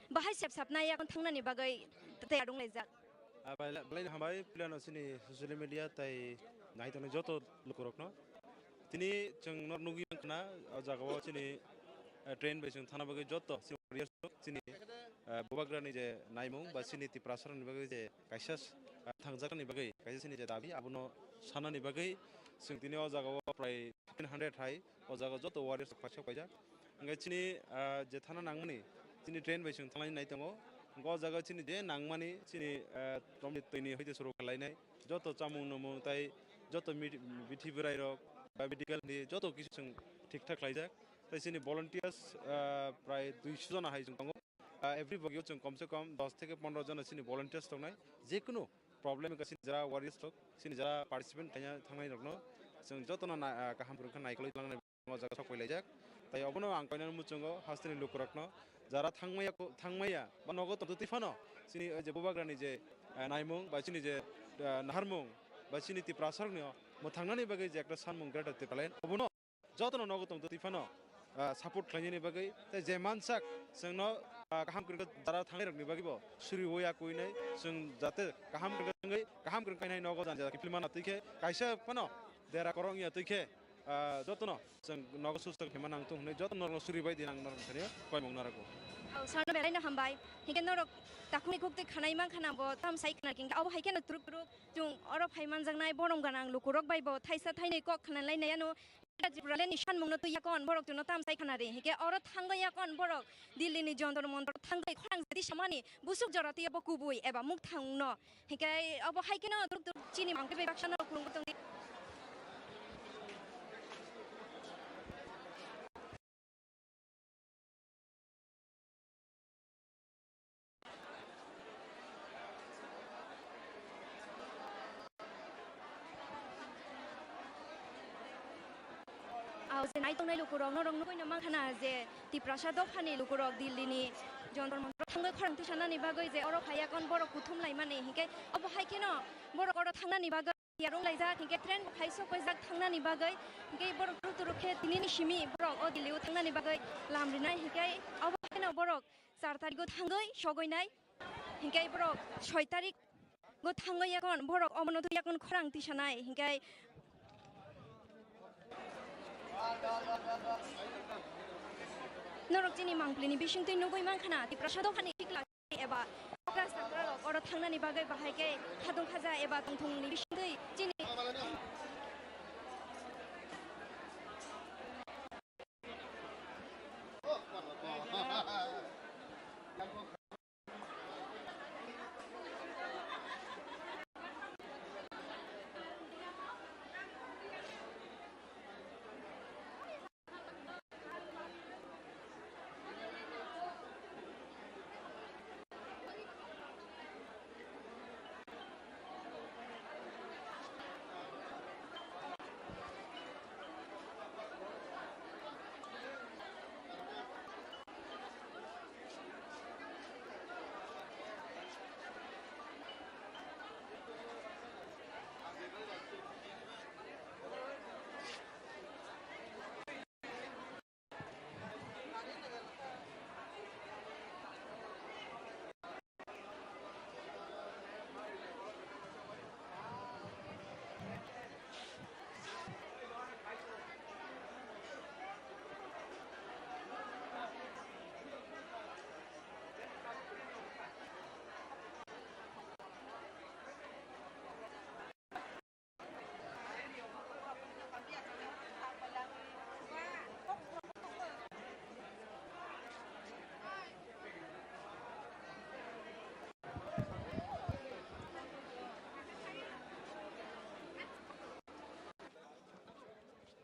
Bahai sep sapnai yakon thangnani bagwi tayar wnglaijak. Ah, belai, belai no hambai, puilano chini social media tai nai tongnai joto lukurokno. Tini chwng nor nugwi mankha na, o jagao chini, eh, train bai chwng thana bagwi joto chini warriors rok chini, eh, bubagrani je naimung ba chini Tiprasarokni bagwi je kaisa, eh, thangjaknani bagwi kaisa chini je dabi abono sanani bagwi chwng tini o jagao prai fifteen hundred hai o jaga joto warriors rok paisa paijak. Hingke chini, ah, je thana nangmani, chini train bai chwng thanglai nai tongo. Hingke o jaga chini je nangmani, chini, ah, romni twini hoite suru khlainai, joto chamung numung tai joto mid-, bithi bwrai rok ba medical ni joto kisu chwng thik thak khlaijak. Tai chini volunteers, ah, prai duiso jona hai chwng tongo. Ah, every bogio chwng komse kom dos theke pondro jona chini volunteers tongnai. Jekunu problem wngkha chini jara warriors rok, chini jara participant khaina thangnai rokno chwng jotono na, ah, kaham phwrwngkha naikolwi tlangnai. O jaga sok pailaijak. Tai obono ang koinani muchungo hasteni lukurokno jara thangmaya ko-, thangmaya ba nogo tongtwi phano chini o je bubagrani je, eh, naimung ba chini je, eh, naharmung ba chini Tiprasarokni o mwthangnani bagwi je ekta sanmung Greater Tipraland obono jotono nogo tongtwi phano, eh, support khlainani bagwi tei je mansak chwngno, eh, kaham kwrwngkha jara thangnairokni bagwibo suriwi ya kuinai chwng jate kaham kwrwngkha wngwi kaham kwrwngkha kainai nogo jani jara kiphilmano twi khe kaisa phano dera korok wngya twi khe, ah, jotono chwng nogo susto khe ma nang tong hwnwi joto norokno suri bai di nang norok thani koimung narago. Au, sarno belai no hambai. Hingke norok takhukni khuktwi khanai mankha na bo tam sai khna hingke abo hai kheno turuk turuk chwng oro phai manjaknai borom ganang lukurok bai bo thaisa thainwi kok khna lai nai ano. Tripura le ni sanmung no twi yakon borok chwngno tam sai khna ri hingke oro thangwi yakon borok Delhi ni Jontor Montor thangwi khorang jadi samani busuk jora twi abo kubui eba mukthang no. Hinkhe obo hai kheno turuk turuk chini mangpili bai baksa norok phunukgwi tongdi. Ao je nai tongnai lukurok norok nugui no mankha na je Tiprasa dophani lukurok Delhi ni Jontor Montor thangwi khorang tisanani bagwi je oro phai yakon borok kuthum laimani, hinkhe obo hai kheno borok oro thangnani bagwi tiyar wnglaijak, hinkhe train bo phai sokpaijak thangnani bagwi, hinkhe borok turuk turuk khe tinini simi borok o Delhi o thangnani bagwi lam rinai, hinkhe obo hai kheno borok char tarikgo thangwi sogwi nai, hinkhe borok soi tarik go thangwi yakon borok omono twi yakon khorang tisanai, hinkhe norok chini mangpili ni bisingtwi nugui mankha na Tiprasa dophani sikla eba okra sakra rok oro thangnani bagwi bahai khe khatung khaja eba tongthong ni bisingtwi chini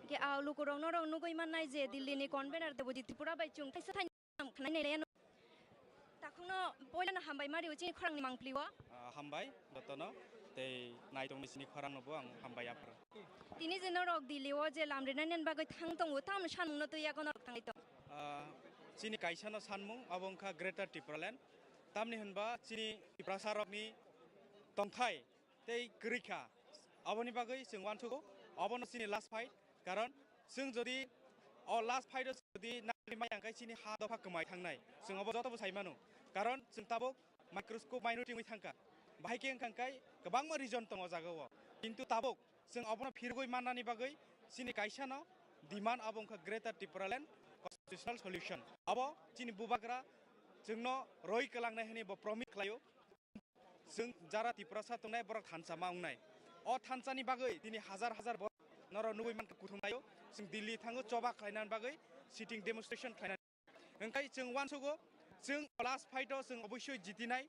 Ke, ah, lukurok norok nugui mannai je Delhi ni convener Debojit Tripura bai chwng thaisa thani Ang khnai nai laiya no. Takhukno poilano hambai ma rio chini khorangni mangpili o. Ah, hambai jotono, tei naitongni chini khorangno bo ang hambai yapharo. Tini je norok Delhi o je lam rinani bagwi thang tongo, tamoni sanmungno twi yago norok thangwi tong? Ah, chini kaisano sanmung abo wngkha Greater Tipraland. Tamni hwnba chini Tiprasarokni tongthai tei kwrwi kha. Aboni bagwi chwng uansukgo, Obono chini last fight, karon chwng jodi o last fight o jodi nangri maya hwnkhe chini ha dopha kwmai thangnai, chwng obo jotobo sai mano, karon chwng tabuk microscope minority wngwi thangkha, bahai khe wngkha hwnkhe kwbangma reason tongo o jaga o, kintu tabuk chwng obono phirogwi mannani bagwi chini kaisano demand abo wngkha Greater Tipraland constitutional solution. Abo chini bubagra chwngno roi kwlangnai hwnwi bo promise khlaio. Chwng jara Tiprasa tongnai borok thansa ma wngnai. O thansani bagwi tini hajar hajar borok norok nugwi mankha kuthumlaio. Chwng Delhi thango choba khlainani bagwi sitting demonstration khlainani. Hwnkhe chwng uansugo, chwng o last fight o chwng oboisoi jitinai.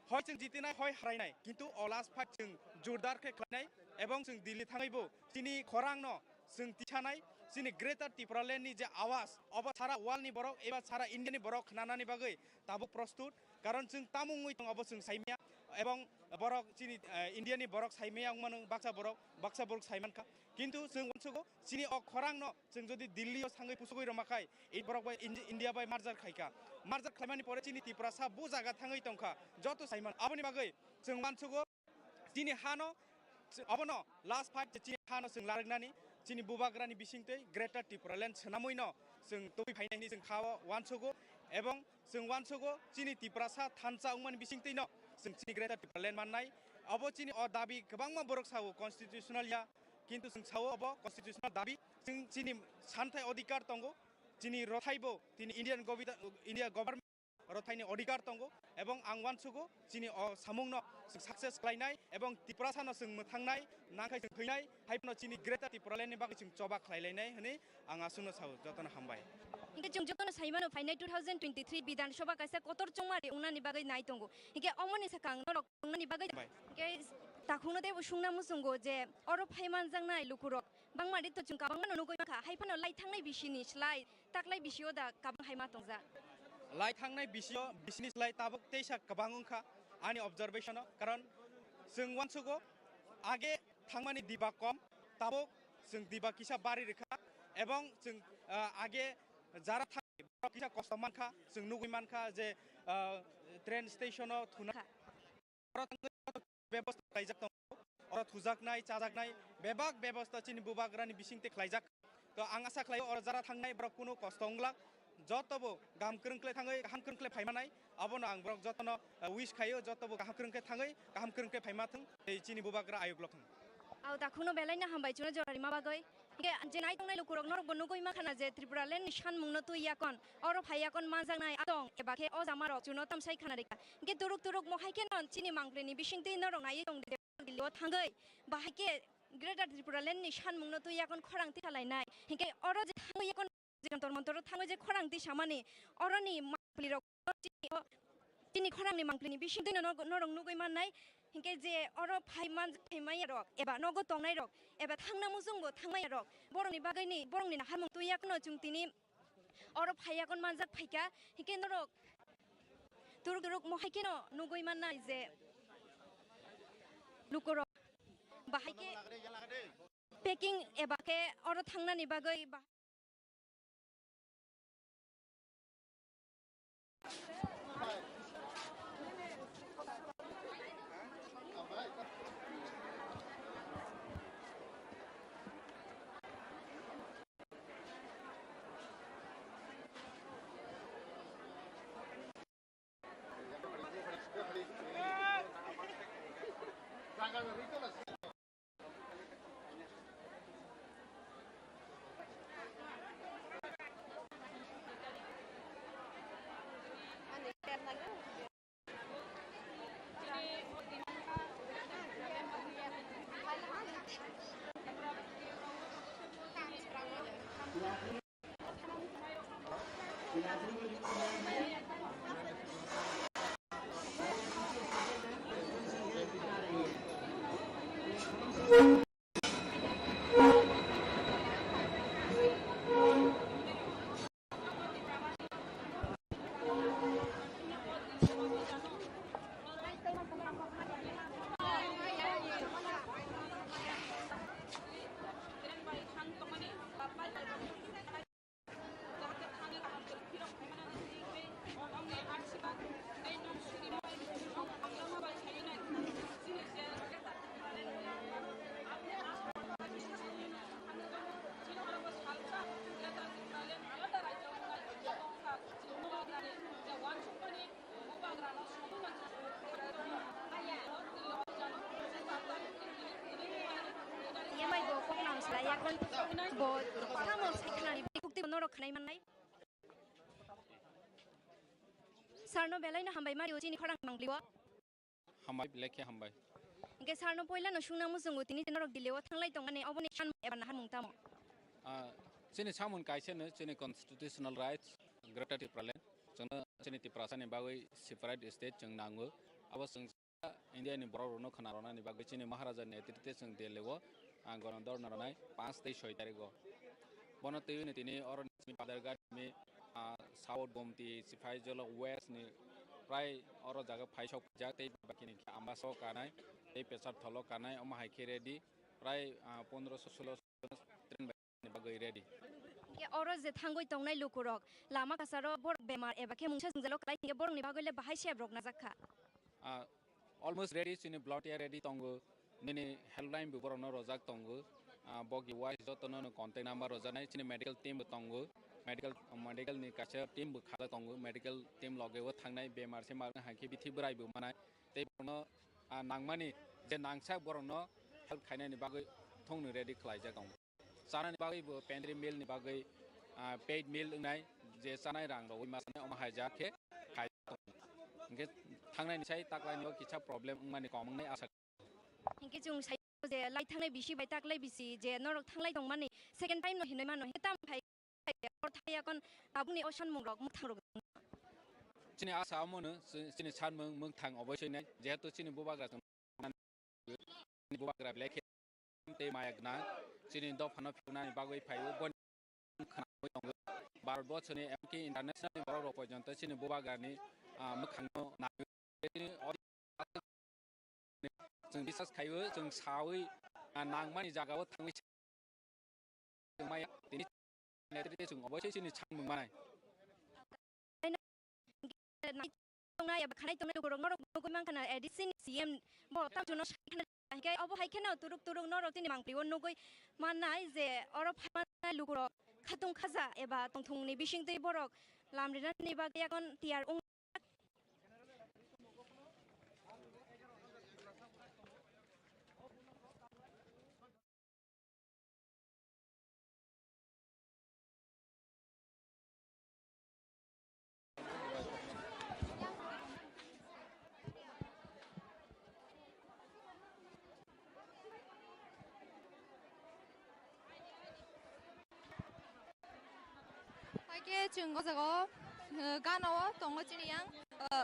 Hoi chwng jitinai, hoi harainai. Kintu o last fight chwng jordar khe khlainai ebong chwng Delhi thangwibo chini khorangno chwng tisanai, chini Greater Tipraland ni je awas, obo sara world ni borok eba sara India ni borok khnanani bagwi tabuk prostut, karon chwng tamo wngwi tong obo chwng saimaya, ebong borok chini, eh, India ni borok saimaya wngmano, baksa borok, baksa borok saimankha, kintu chwng uansugo chini o khorang no chwng jodi Delhi o sangwi pusugwi rwma khai, ei borok bai Indi-, India bai merger khaikha, merger khlaimani pore chini Tiprasa bo jaga thangwi tongkha, joto saiman aboni bagwi chwng uansugo. Chini hano, abono last fight je chini hano chwng larwknani, chini bubagrani bisingtwi Greater Tipraland swnamwino chwng tubui phainai hwnwi chwng kha-o uansugo, ebong chwng uansugo chini Tiprasa thansa wngmani bisingtwino chwng chini Greater Tipraland mannai. Abo chini o dabi kwbangma borok sao constitutional ya, kintu chwng sao obo constitutional dabi, chwng chini santhai odhikar tongo, chini rothaibo tini Indian govita-, India government rothaini odhikar tongo, ebong ang uansugo chini o samungno chwng success khlainai ebong Tiprasano chwng mwthangnai, nangkhai chwng thwinai, haiphano chini Greater Tipraland ni bagwi chwng choba khlailainai hwnwi ang aswkno sao. Jotono hambai. Hinkhe chwng jotono saimano phainai two thousand twenty-three Bidhan Sabha kaisa kotor chongmari wngnani bagwi nai tongo. Hinkhe omoni swkang norok wngnani bagwi Hambai. Hinkhe takhukno teibo sungna muchungo je oro phai manjaknai lukurok bangma rito chwng kabangmano nugwi mankha, haiphano lai thangnai bisini slai taklai bisio da kabang hai ma tongjak. Lai thangnai bisio, bisini slai tabuk teisa kwbang wngkha ani observation o, karon chwng uansugo age thangmani diba kom, tabuk chwng diba kisa bari rwkha, ebong chwng, ah, age jara thangwi borok kisa kosto mankha, chwng nugwi mankha je, ah, train station o thuna. Kha. Oro thangwi joto bebosta khlaijak tongo. Oro thujaknai, chajaknai bebak bebosta chini bubagrani bisingtwi khlaijak. To ang asa khlaio oro jara thangnai borok kunu kosto wnglak. Jotobo gam kwrwng khlai thangwi, kaham kwrwng khlai phaimanai. Abono ang borok jotono, eh, wish khaio, jotobo kaham kwrwng khe thangwi, kaham kwrwng khe phaima thwng. Tei chini bubagra ayuk lok thwng. Au takhukno belai no hambai chwngno jora rima bagwi. Hinkhe je nai tongnai lukurok norokbo nugwi mankha na je Tripura land ni sanmungno twi yakon, oro phai yakon manjaknai atong eba khe o jamarok chuno tamsai khana rikha. Hinkhe turuk turuk mohai kheno chini mangpli ni bisingtwi norok naiwi tong de Delhi o thangwi, bahai khe Greater Tripura land ni sanmungno twi yakon khorang tisa lainai. Hinkhe oro je thangwi yakon Jantar Mantar o thangwi je khorang tisamani, oroni mangpli rok chini, chini khorang ni mangpli ni bisingtwi no norok nugwi mannai. Hinkhe je oro phai man, phai manya rok eba nogo tongnai rok eba thangna muchung bo thangmaya rok, borok ni bagwi ni, borok ni naharmung twi yakno chwng tini oro phai yakon manjak phaikha. Hinkhe norok turuk turuk mohai kheno nugwi mannai je lukurok bahai khe packing eba khe oro thangnani bagwi ba- Bo tamo sakhnani bukti norok khnai mannai. Sarno belaino hambai mari chini khorang mangliwo. Hambai, belai khe hambai. Hingke sarno poilano sungna muchungo tini norok Delhi o thanglai tongmani oboni san eba naharmung tamo? Ah, chini samung kaisano chini constitutional rights Greater Tipraland. Chwngno chini Tiprasani bagwi separate state chwng nango. Abo chwng India ni borok rokno khna rwnani bagwi chini Maharaja ni netrite chwng Delhi o, ah, gono dhorna rwnai panch tei soi tarik o. Bono twiwi ni tini oro ni chini Badharghat ni, ah, South Gomti, Sipahi Jala West ni prai oro jaga phaisok phaijak tei bakini khe Ambasa o kanai tei Pecharthal o kanai, omo hai khe ready prai, ah, pondro solo train bai ni bagwi ready. Hingke oro je thangwi tongnai lukurok lama kasaro borok bemar eba khe mungsa jwngjalo kwlai hingke borokni bagwi le bahai se borok najak kha. Ah, almost ready, chini volunteer ready tongo, nini helpline bo borokno rojak tongo. Ah, bogi wise jotono no contact number rojaknai, chini medical team bo tongo, medical, medical ni kaisa team bo khala tongo, medical team loge o thangnai, bemar se mar hai khe bithi bwrai bo manai, tei borokno, ah, nangmani je nangsak borokno help khainani bagwi thongno ready khlaijak tongo. Chanani bagwi bo pantry meal ni bagwi, ah, paid meal wngnai, je chanai rang rogwi ma chanai omo hai ja khe khai tongo. Hingke thangnai ni sai taklai ni o kisa problem wngmani kom wngnai asa. Hingke chwng sai je lai thangnai bisi bai taklai bisi je norok thanglai tongmani second time no hinwi mano hingke tam phai or thai akon tabukni o sanmung rok mwthang rok. Chini asa omo no, chi-, chini sanmung mwthang oboisoi nai, jehetu chini bubagra chwng bubagra belai khe tei maya gwnang, chini dophano phirnani bagwi phaio, boni khnaui tongo. Bharat borsoni emki international ni borok rok porjonto chini bubagrani, ah, mwkhangno naiwi. Chini o-, chwng bisas khaio, chwng saui, ah, nangmani jagao thangwi Chwng maya tini netrite chwng oboisoi chini sanmung manai. Tongnai eba khanai tongnai lukurok norok nugui mankha na A D C ni C M bo tamchwno sai khna hingke obo hai kheno turuk turuk norok tini mangpli o nugui mannai je oro phaimannai lukurok khatung khaja eba tongthung ni bisingtwi borok lam rinani bagwi yakon tiyar wng. Haikhe chwng o jaga o, uh, gana o tongo chini yang, uh,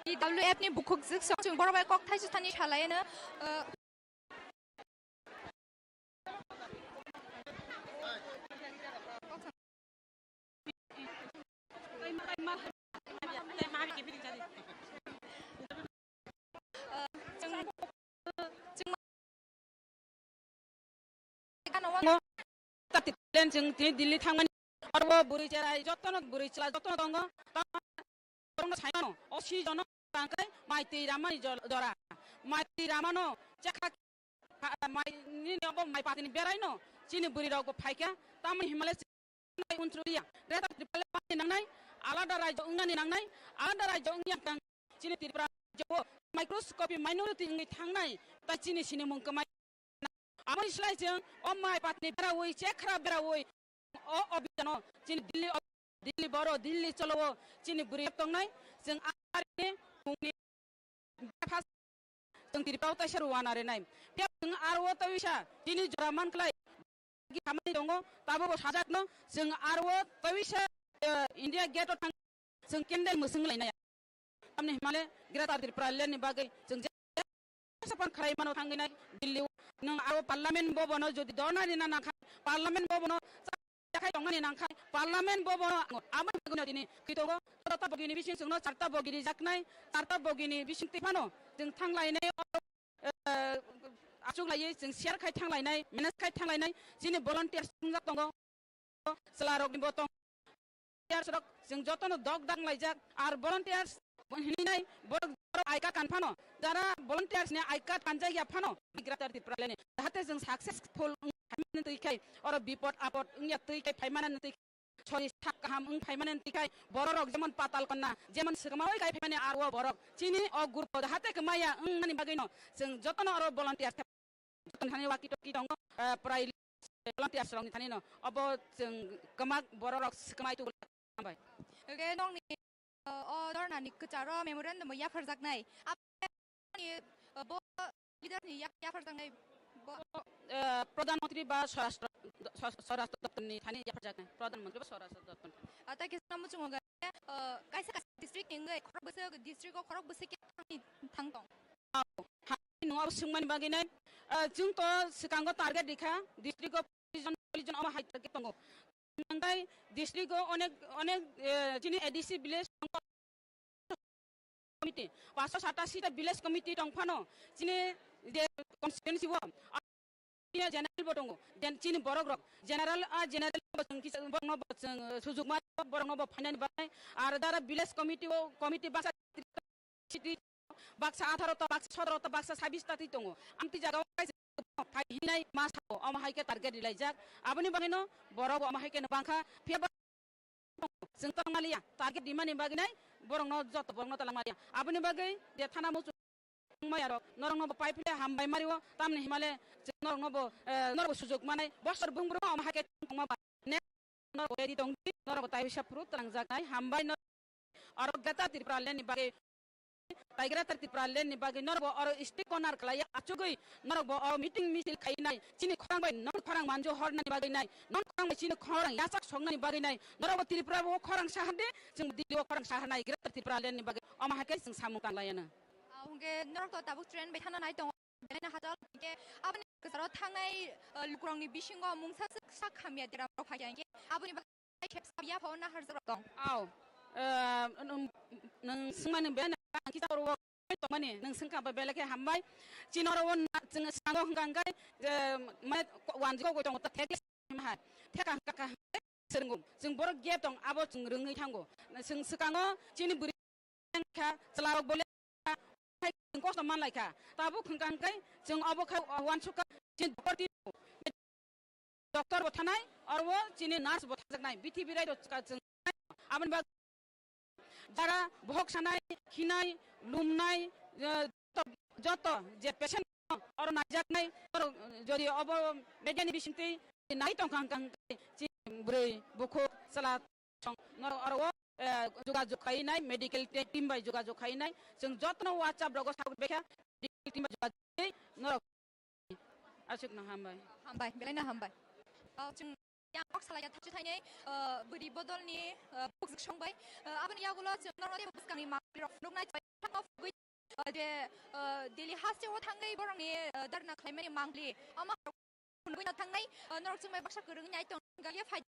T W F ni bukhuk jwk song chwng borok bai kok thaisu thani salai no, uh, Chwng, chwng, Chwng tini Delhi thangmani, oro bwrwi cherai jotono bwrwi chwla jotono tongo, borokno saimano, o si jono tangkai mai twi ramani jora, mai twi ramano chekha, mai nini obo mai patini beraino chini bwrwi rokbo phaikha, tamoni hinmale Unthrulia, Greater Tipraland ni nangnai, alada rajyo wngnani nangnai, alada rajyo wngya tang chini Tripura rajyo o microscopy minority wngwi thangnai, tai chini sinimung kwmai. Aboni slai chwng o mai patni berawi, chekhra berawi, o obijano chini Delhi, Delhi boro, Delhi cholo o chini bwrwi tongnai, chwng arini mungni Bebak chwng Tripura o taisa rwna rinai. Phiya chwng aro o tawisa tini jora man khlai. Hamani tongo, tabuk o sajakno chwng aro o tawisa, eh, India Gate o thang chwng candle mwswng lainai. Tamni himale Greater Tripura Land ni bagwi chwng je sapan khlai mano thangwi nai Delhi o. Nwng aro Parliament Bhavan o jodi dhorna rina nangkha, Parliament Bhavan o yakhai tongmani nangkhai Parliament bo bono ang aboni bagwino tini khitongo. Chota bogini bising chwngno charta bogi rijaknai, charta bogini bising twi phano chwng thanglainai, eh, achuk laiwi chwng share khai thanglainai, manage khai thanglainai, chini volunteers wngjak tongo, chwlarokni bo tong. Volunteers rok chwng jotono dok dang laijak, ar volunteers hinwi nai borok, borok I card kan phano, jara volunteers ni I card kanjak ya phano, Greater Tipraland ni, jahate chwng successful wng phaimani twi khai, oro bipod apod wngya twi khai phaimani twi khai, sori sak kaham wng phaimani twi khai, borok rok jemon patal konna, jemon swkma oi khai phaimani aro borok chini o group o jahate kwmaya wngmani bagwino chwng jotono oro volunteers Joto thani walkie talkie tongo, ah, prai volunteers rokni thani no. Obo chwng kwmak borok rok swkang bai tubu. Hambai. Hwnkhe nokni, uh, o dhorna ni kwcharo memorandum bo yapharjaknai. Aboni, uh, bo leader ni ya-, yapharjaknai bo. Eh, Pradhan Mantri ba Swarashtra, Swa-, Swarashtra Doptor ni thani yapharjaknai. Pradhan Mantri ba Swarashtra Doptor ni thani. Ah, tei kisa muchungo ga, uh, kaisa kaisa district ni wngwi khorok bwswk, district o khorok bwswk khe thangni thang tong. Hai nwng abo swngmani bagwi nai, ah, chwng to swkango target rikha, district o police jon, police jon omo hai target tongo. Hwnkhe district o onek, onek, eh, chini A D C village tongo, committee, paanso satasi ta village committee tong phano, chini je constituency o, chini general bo tongo, gen-, chini borok rok, general, ah, general bo chwng kisa borok no bo chwng, eh, sujuk ma borok no bo phainani bagwi, ar dara village committee o, committee baksa city baksa atharo ta, baksa sotoro ta, baksa sabis ta twi tongo. Amtwi jaga o kaisa phai hinai ma sao, omo hai khe target rilaijak. Aboni bagwino borok bo omo hai khe no bangkha. Phiya ba chwng tongmaliya, target rimani bagwi nai borokno, joto borokno talangmaliya. Aboni bagwi je thana muchung maya rok norokno bo pai phile hambai mario, tamni himale chwng norokno bo, eh, norok bo sujuk manai. Bosor bung brum omo hai khe tongma ba ne norok bo ready tong di, norok bo tai bisa phuru talangjak nai. Hambai no oro Greater Tripura Land ni bagwi tai Greater Tripura Land ni bagwi norok bo oro street corner khlaiya, achugwi norok bo oro meeting misil khainai, chini khorang bai non khorang manju hornani bagwi nai, non khorang bai chini khorang yachak songnani bagwi nai, norok bo Tripura bo khorang sahar de, chwng Delhi o khorang sahar nai Greater Tripura Land ni bagwi, omo hai khe chwng samung tanglaiya no. Ah, hwnkhe norok to tabuk train bai thana nai tongo, belai no hachal, hwnkhe aboni kwcharo thangnai, ah, lukurokni bisingo mungsa swk sak hamya derma rok phai kha, hwnkhe aboni bagwi Khepsa yapha o naharjak rok tong. Aw, eh, nwng, nwng swngmani belai no ang kisa oro tongmani, nwng swngkha ba belai khe hambai. Chini oro o na-, chwng swngo hwnkha hwnkhe, eh, mane wanjwk goi tongo, ta thek le hai. Theka hwnkha hwnkhe swrwngo. Chwng borok gap tong, abo chwng rwngwi thango. Chwng swkango chini bwrwi kha, chwla rok bo le hai kosto manlai kha. Tabuk hwnkha hwnkhe chwng obo kha, uh, uansukha chini doctor twi, doctor bo thanai, oro chini nurse bo thajaknai, bithi birai rok chwng aboni bagwi jara bohok sanai, khinai, lumnai, uh, joto, joto je patient oro naijaknai, oro jodi obo media ni bisingtwi nai tongkha hwnkha hwnkhe chini bwrwi bukhuk chwla song norok oro o, eh, jogajog khai nai, medical te-, team bai jogajog khai nai, chwng jotono WhatsApp rogo sawi bekha, medical team bai jogajog khai norok aswk no hambai. Hambai, belai no hambai. Oh, chwng yang kok salai ya thachu thainai, eh, bwrwi bodol ni, eh, bukjwk song bai. Eh, aboni yagulo chwng norok tei bwskang ni mang rok phunuk nai, chwng thangma phugwi, eh, je, eh, Delhi haste o thangwi borok ni, eh, dharna khlaimani mangli. Omo phunugwi no thangnai, ah, norok chwngbai baksa kwrwngwi nai tong, galia phai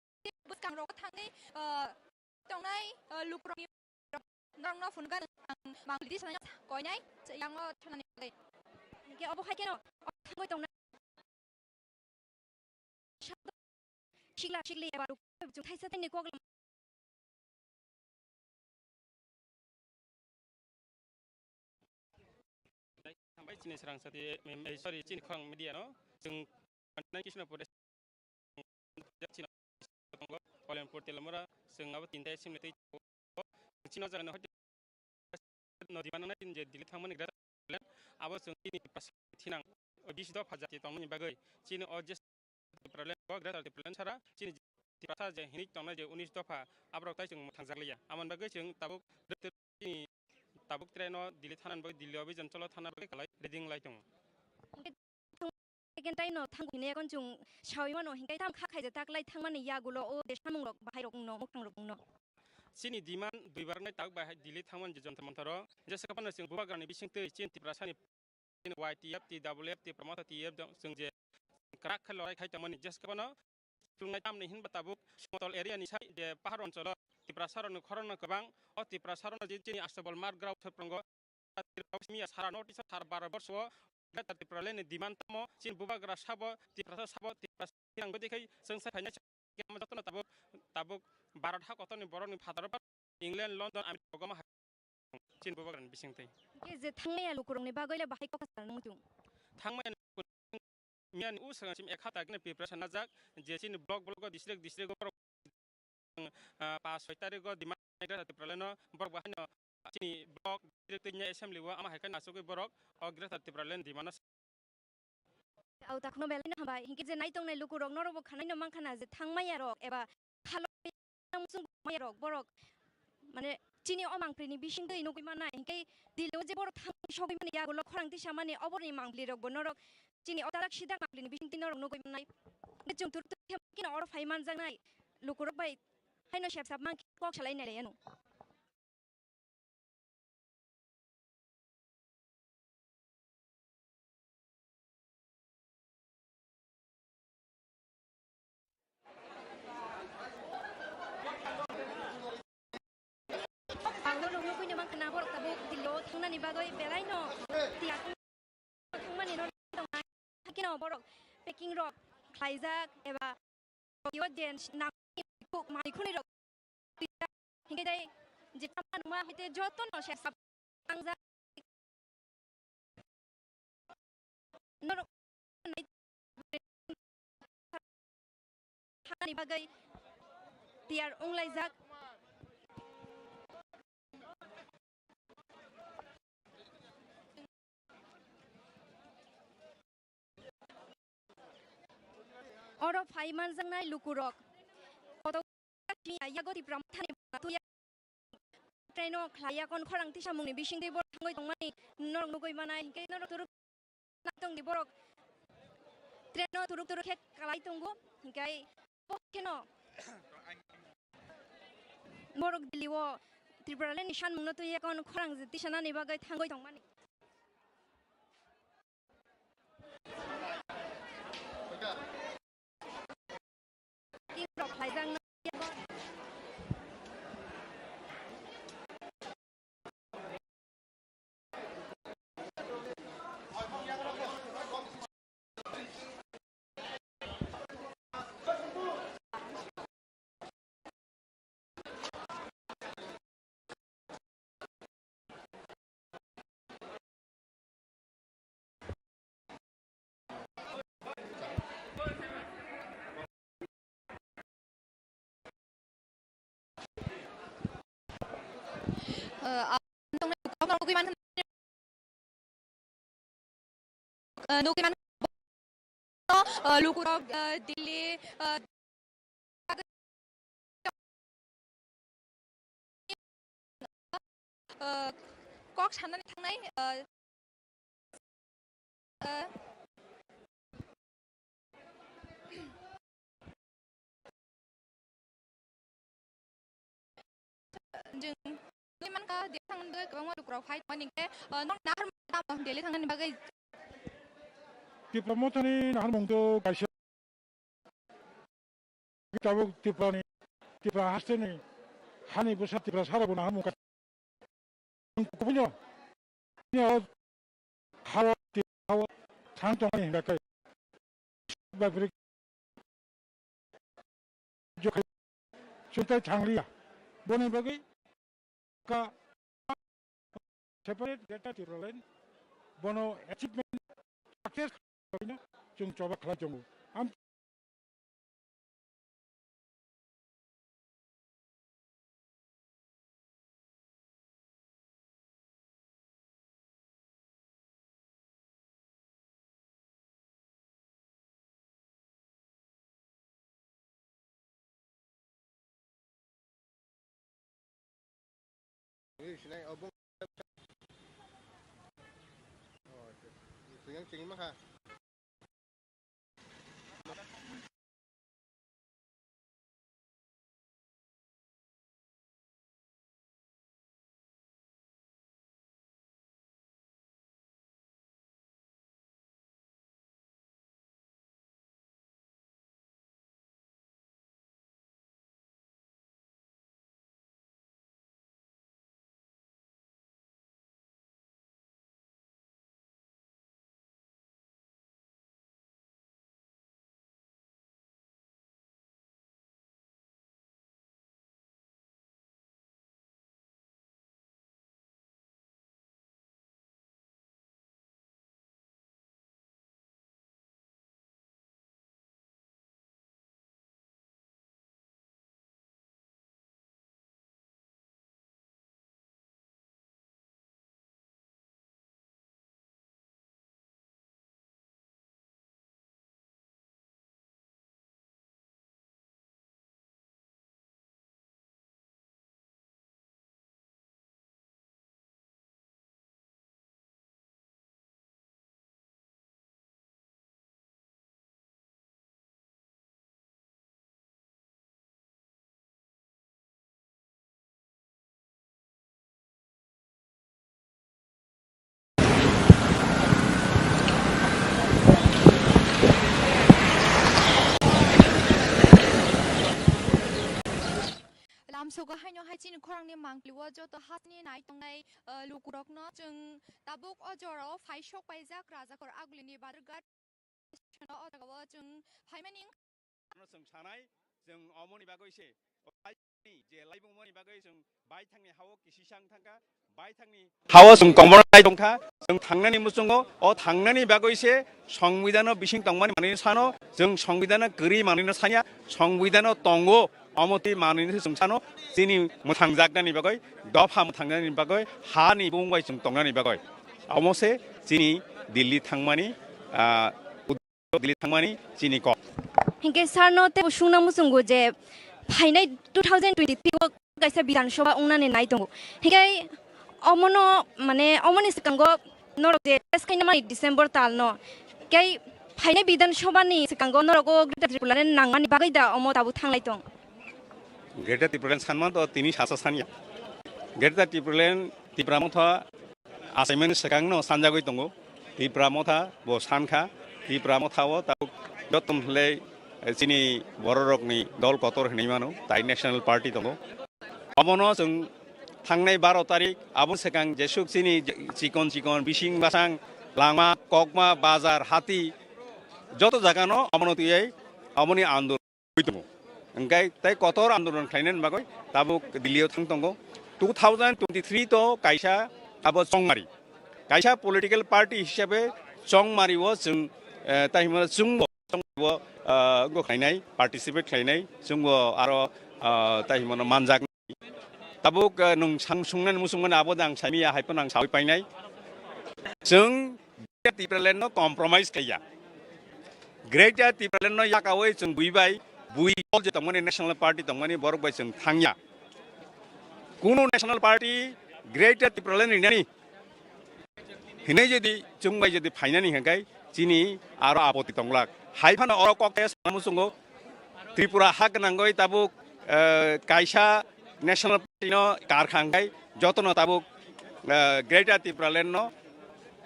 bwskang rogo thangwi, ah, tongnai, ah, lukurokni norokno phunukha ang mangli di sanai koinai yango thanani bagwi. Hingke obo hai keno thangwi tongnai sikla sikli eba rok chwng thaisa thaini kok Thanbai chini srang sati, em, eh, sorry, chini khorang media no, chwng Kishnapur, chini tongo, Kalyapur, Telamura, chwng abo tinta simle tei chini o jaga no nodi manang na chini je Delhi thangmani gra abo chwng chini thinang, o bisi dopha jati tongmani bagwi, chini o je Tipraland o Greater Tipraland sara chini Tiprasa je hinwi tongnai je unis dopha aborok tai chwng mwthangjakliya. Amoni bagwi chwng tabuk chini tabuk train o Delhi thana bagwi Delhi o bijan cholo thana bagwi kalai ready wng lai tongo. Second time no thang hine kon chwng sawi mano hinkai tam kha khaija tak lai thangmani yagulo o de samung rok bahai rok no mukhang rok no. Chini demand duibar nai tabuk bahai Delhi thangmani je Jantar Mantar o jesa kapano chwng bubagrani bising twi chini Tiprasa ni Y T F, T W F, Tipra Motha T F jong chwng je kwrak khe lorai khai tongmani jesa kapano chwng nai tamni hinba tabuk somotol area ni sai je pahar oncholo Tiprasa rokni khorang no kwbang o Tiprasa rokno je chini Astabol Mark Grao thwprango miya sara notice sara baro borso o Greater Tipraland ni demand tamo chini bubagra sabo Tiprasa sabo Tiprasa yang bodi khai chwng sai phainai jotono tabuk tabuk Bharat ha kotorni borokni phataro England, London, America rogo ma hai chini bubagrani bisingtwi. Ke je thangmaya lukurokni bagwi le bahai kok sal nung chung. Thangmaya lukurok miyani u sanga sim ekha tagini preparation najak je chini block block o district district o borok, ah, pas soi tarik o demand Greater Tipraland o borok bahai no chini block district twi assembly o ama hai khe nasugwi borok o Greater Tipraland demand no. Au takhno belai no hambai. Hinkhe je nai tongnai lukurok norokbo khanai no mankha na je thangmaya rok eba khalo maya rok borok mane chini o mangpri ni bising twi nugui mannai. Hinkhe Delhi o je borok thang sogwi mani yagulo khorang tisa mani oborni mangpli rok bo norok chini o tarak sidak mangpli ni bising twi norok nugui mannai. Hinkhe chwng turuk turuk khe kino oro phai manjaknai lukurok bai haino sepsap mankhe kok salai nai ano. Ang norok nugui no mankha na borok tabuk Delhi o thangnani bagwi belai no tiyar wngmani no tongna. Hakhe no borok packing rok khlaijak eba yo je nang mai khuni rok hinkhe dai je chama numa hite joto no se sap tangjak. Norok nai thani bagwi tiyar wnglaijak. Oro phai manjaknai lukurok kotor yago Tipra Mothani tuya traino khlaiya kon khorang tisamungni bisingtwi borok thangwi tongmani norok nugui manai, hinkhe norok turuk tongdi borok traino turuk turuk khe kalai tongo, hinkhe bo kheno borok Delhi o Tripura Land ni sanmungno twi yakon khorang je tisanani bagwi thangwi tongmani. Tin rok khlaijak no. Nugui man, nugui man, lukurok, Delhi, kok sanani thangnai, Jwng nugui mankha, Delhi thangna bagwi kwbangma lukurok phai tongmani, hinkhe, o, nokni nahar tamo Delhi thangnani bagwi? Tipra Mothani naharmung to kaisa tabuk Tiprani, Tipra hasteni hani bwsa Tiprasarokbo naharmung kaisa. Kubunyo, kubunyo, hawa, hawa, thang tongmani hinda khe, bai bwrwi jokhai chwngtai thangliya. Boni bagwi ka separate Greater Tipraland bono achievement success khaino chwng choba khlai tongo. Am Ui, sinai, oh, bung. Oh, sinai, sinai, maha. Sogo haino hai chini khorangni mangpili o joto hasni nai tongnai, eh, lukurokno chwng tabuk o jorao phai sok paijak Rajakor Agulini Badrwghat o jagao chwng phaimani. Ano chwng sanai, chwng omoni bagwi se, o laibumani, je laibumani bagwi chwng baithangni hao kisisang thangkha, baithangni hao chwng komornai tongkha, chwng thangnani muchungo, o thangnani bagwi se Songbidano bising tongmani manwino sano, chwng Songbidano kwrwi manwino sanya, Songbidano tongo, omo twi manwino se chwng sano, chini mwthangjaknani bagwi, dopha mwthangnani bagwi, hani bumung bai chwng tongnani bagwi. Omo se chini Delhi thangmani, ah, Delhi thangmani chini kok. Hinkhe sir no tebo sungna muchungo je phainai two thousand twenty-three o kaisa Bidhan Sabha wngnani nai tongo. Hinkhe omono, mane, omoni swkango norok je test khaina mani December tal no. Kei phainai Bidhan Sabha ni swkango norok o Greater Tripura ni nangmani bagwi da omo tabuk thanglai tong? Greater Tipraland sanma to tini sasa sanya. Greater Tipraland, Tipra Motha achaimani swkangno sanjagwi tongo. Tipra Motha bo sankha, Tipra Motha o tabuk joto hwnle, eh, chini bororokni dol kotor hwnwi mano, tai National Party tongo. Omono chwng thangnai baro tarik, aboni swkang jesuk chini je-, chikon chikon bising basang, lama, kokma, bazar, hati, joto jagano omono twiwi omoni andolon tongo. Hingkhe tei kotor andolon khlainani bagwi tabuk Delhi o thang tongo. Two thousand twenty-three to kaisa abo chongmari. Kaisa political party hisabe chongmari o chwng, eh, tai hwnba chwngbo, chwngbo, eh, wngkha khlainai, participate khlainai, chwngbo aro, eh, tai hwnba manjak. Tabuk, eh, nwng sang sungnani muchungmani abo de ang saimanya, hai phano ang saui painai. Chwng Greater Tipraland no compromise khaiya. Greater Tipraland no yakaui chwng bui bai, bui dol je tongmani, National Party tongmani borok bai chwng thangya. Kunu National Party Greater Tipraland rinani hinwi jodi chwng bai jodi phainani hwnkhe chini aro apoti tonglak. Hai phano oro kok tei sana muchungo Tripura ha gwnangwi tabuk, eh, kaisa National Party no kar kha hwnkhe jotono tabuk, eh, Greater Tipraland no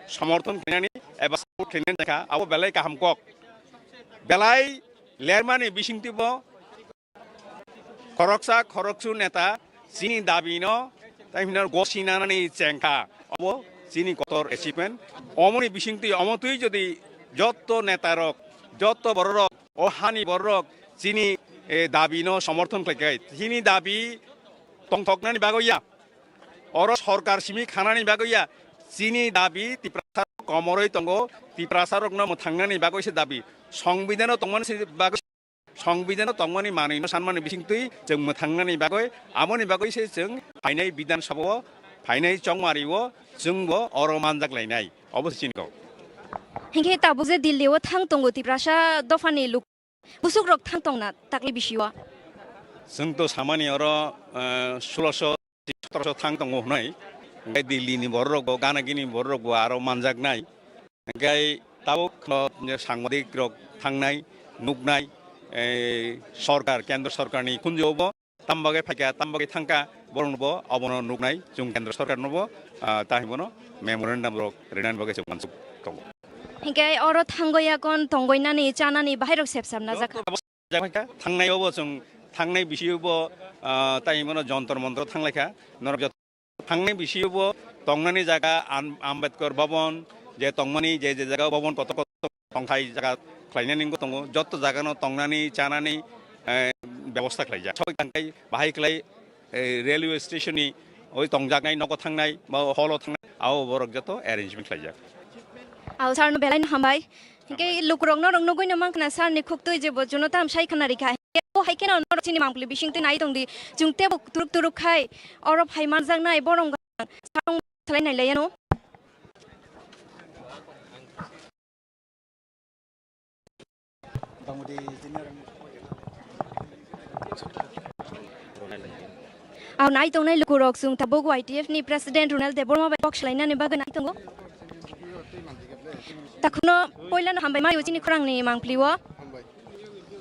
somorthon khlainani eba support khlainani jakha, abo belai kaham kok. Belai lermani bisingtwi bo khoroksa khoroksu neta chini dabi no tai hwnwi gosi nanani chengkha, obo chini kotor achievement. Omoni bisingtwi, omo twi jodi jotto neta rok, jotto bororok, o hani bororok chini, eh, dabi no somorthon khlai khe, chini dabi tongthoknani bagwi ya, oro sorkar simi khanani bagwi ya, chini dabi Tiprasa komoroi tongo, Tiprasa rokno mwthangnani bagwi se dabi, Songbidano tongmani se bagwi Songbidano tongmani manwino sanmani bisingtwi chwng mwthangnani bagwi, amoni bagwi se chwng phainai Bidhan Sabha o, phainai chongmari o chwngbo oro manjak lainai. Obo se chini kok. Hinkhe tabuk je Delhi o thang tongo Tiprasa dophani luk, busukrok thang tongna takli bisi o? Chwng to samani oro, eh, sulosho sotoroso thang tongo hwnwi. Hwnkhe Delhi ni bororokbo, Gana Gini bororokbo aro manjaknai. Hwnkhe tabuk no je sangbadik rok thangnai, nuknai, eh, sorkar, kendro sorkarni khunju obo tam bagwi phaikha, tam bagwi thangkha, borokno bo obono nuknai, chwng kendro sorkarno bo, ah, tahimono memorandum rok rinani bagwi chwng uansuk tongo. Hinkhe oro thangwi yakon tongwi nani, chanani bahai rok sepsap najak. Joto Thangnaio bo chwng, thangnai bisingo bo, ah, tai hwnmano Jontor Montor thanglaikha. Norok joto thangnai bisingo bo tongnani jaga Am-, Ambedkar Bhavan, je tongmani je je jaga o Bhavan kotor kotor tongthai jaga khlainani wngwi tongo. Joto jagano tongnani, chanani, eh, bebosta khlaijak. Soi tangkai bahai khlai, eh, railway station ni oi tongjaknai nogo thangnai, ba hall o thangnai, abo borok joto arrangement khlaijak. Ao sir no belai no hambai. Hinkhe lukurokno rok nugwi no mankha na sir ni khuktwi je bo chuno tam sai khna rikha. Hinkhe bo hai kheno norok chini mangpili bisingtwi nai tongdi. Chwng tebo turuk turuk khai oro phai manjaknai borok wngkha. Salai nai laiya no. Ang nai tongnai lukurok chwng tabuk Y T F ni President Ronald Debbarma bai kok swlainani bagwi nai tongo. Takhuno poilano hambai mario chini khorangni mangpili o.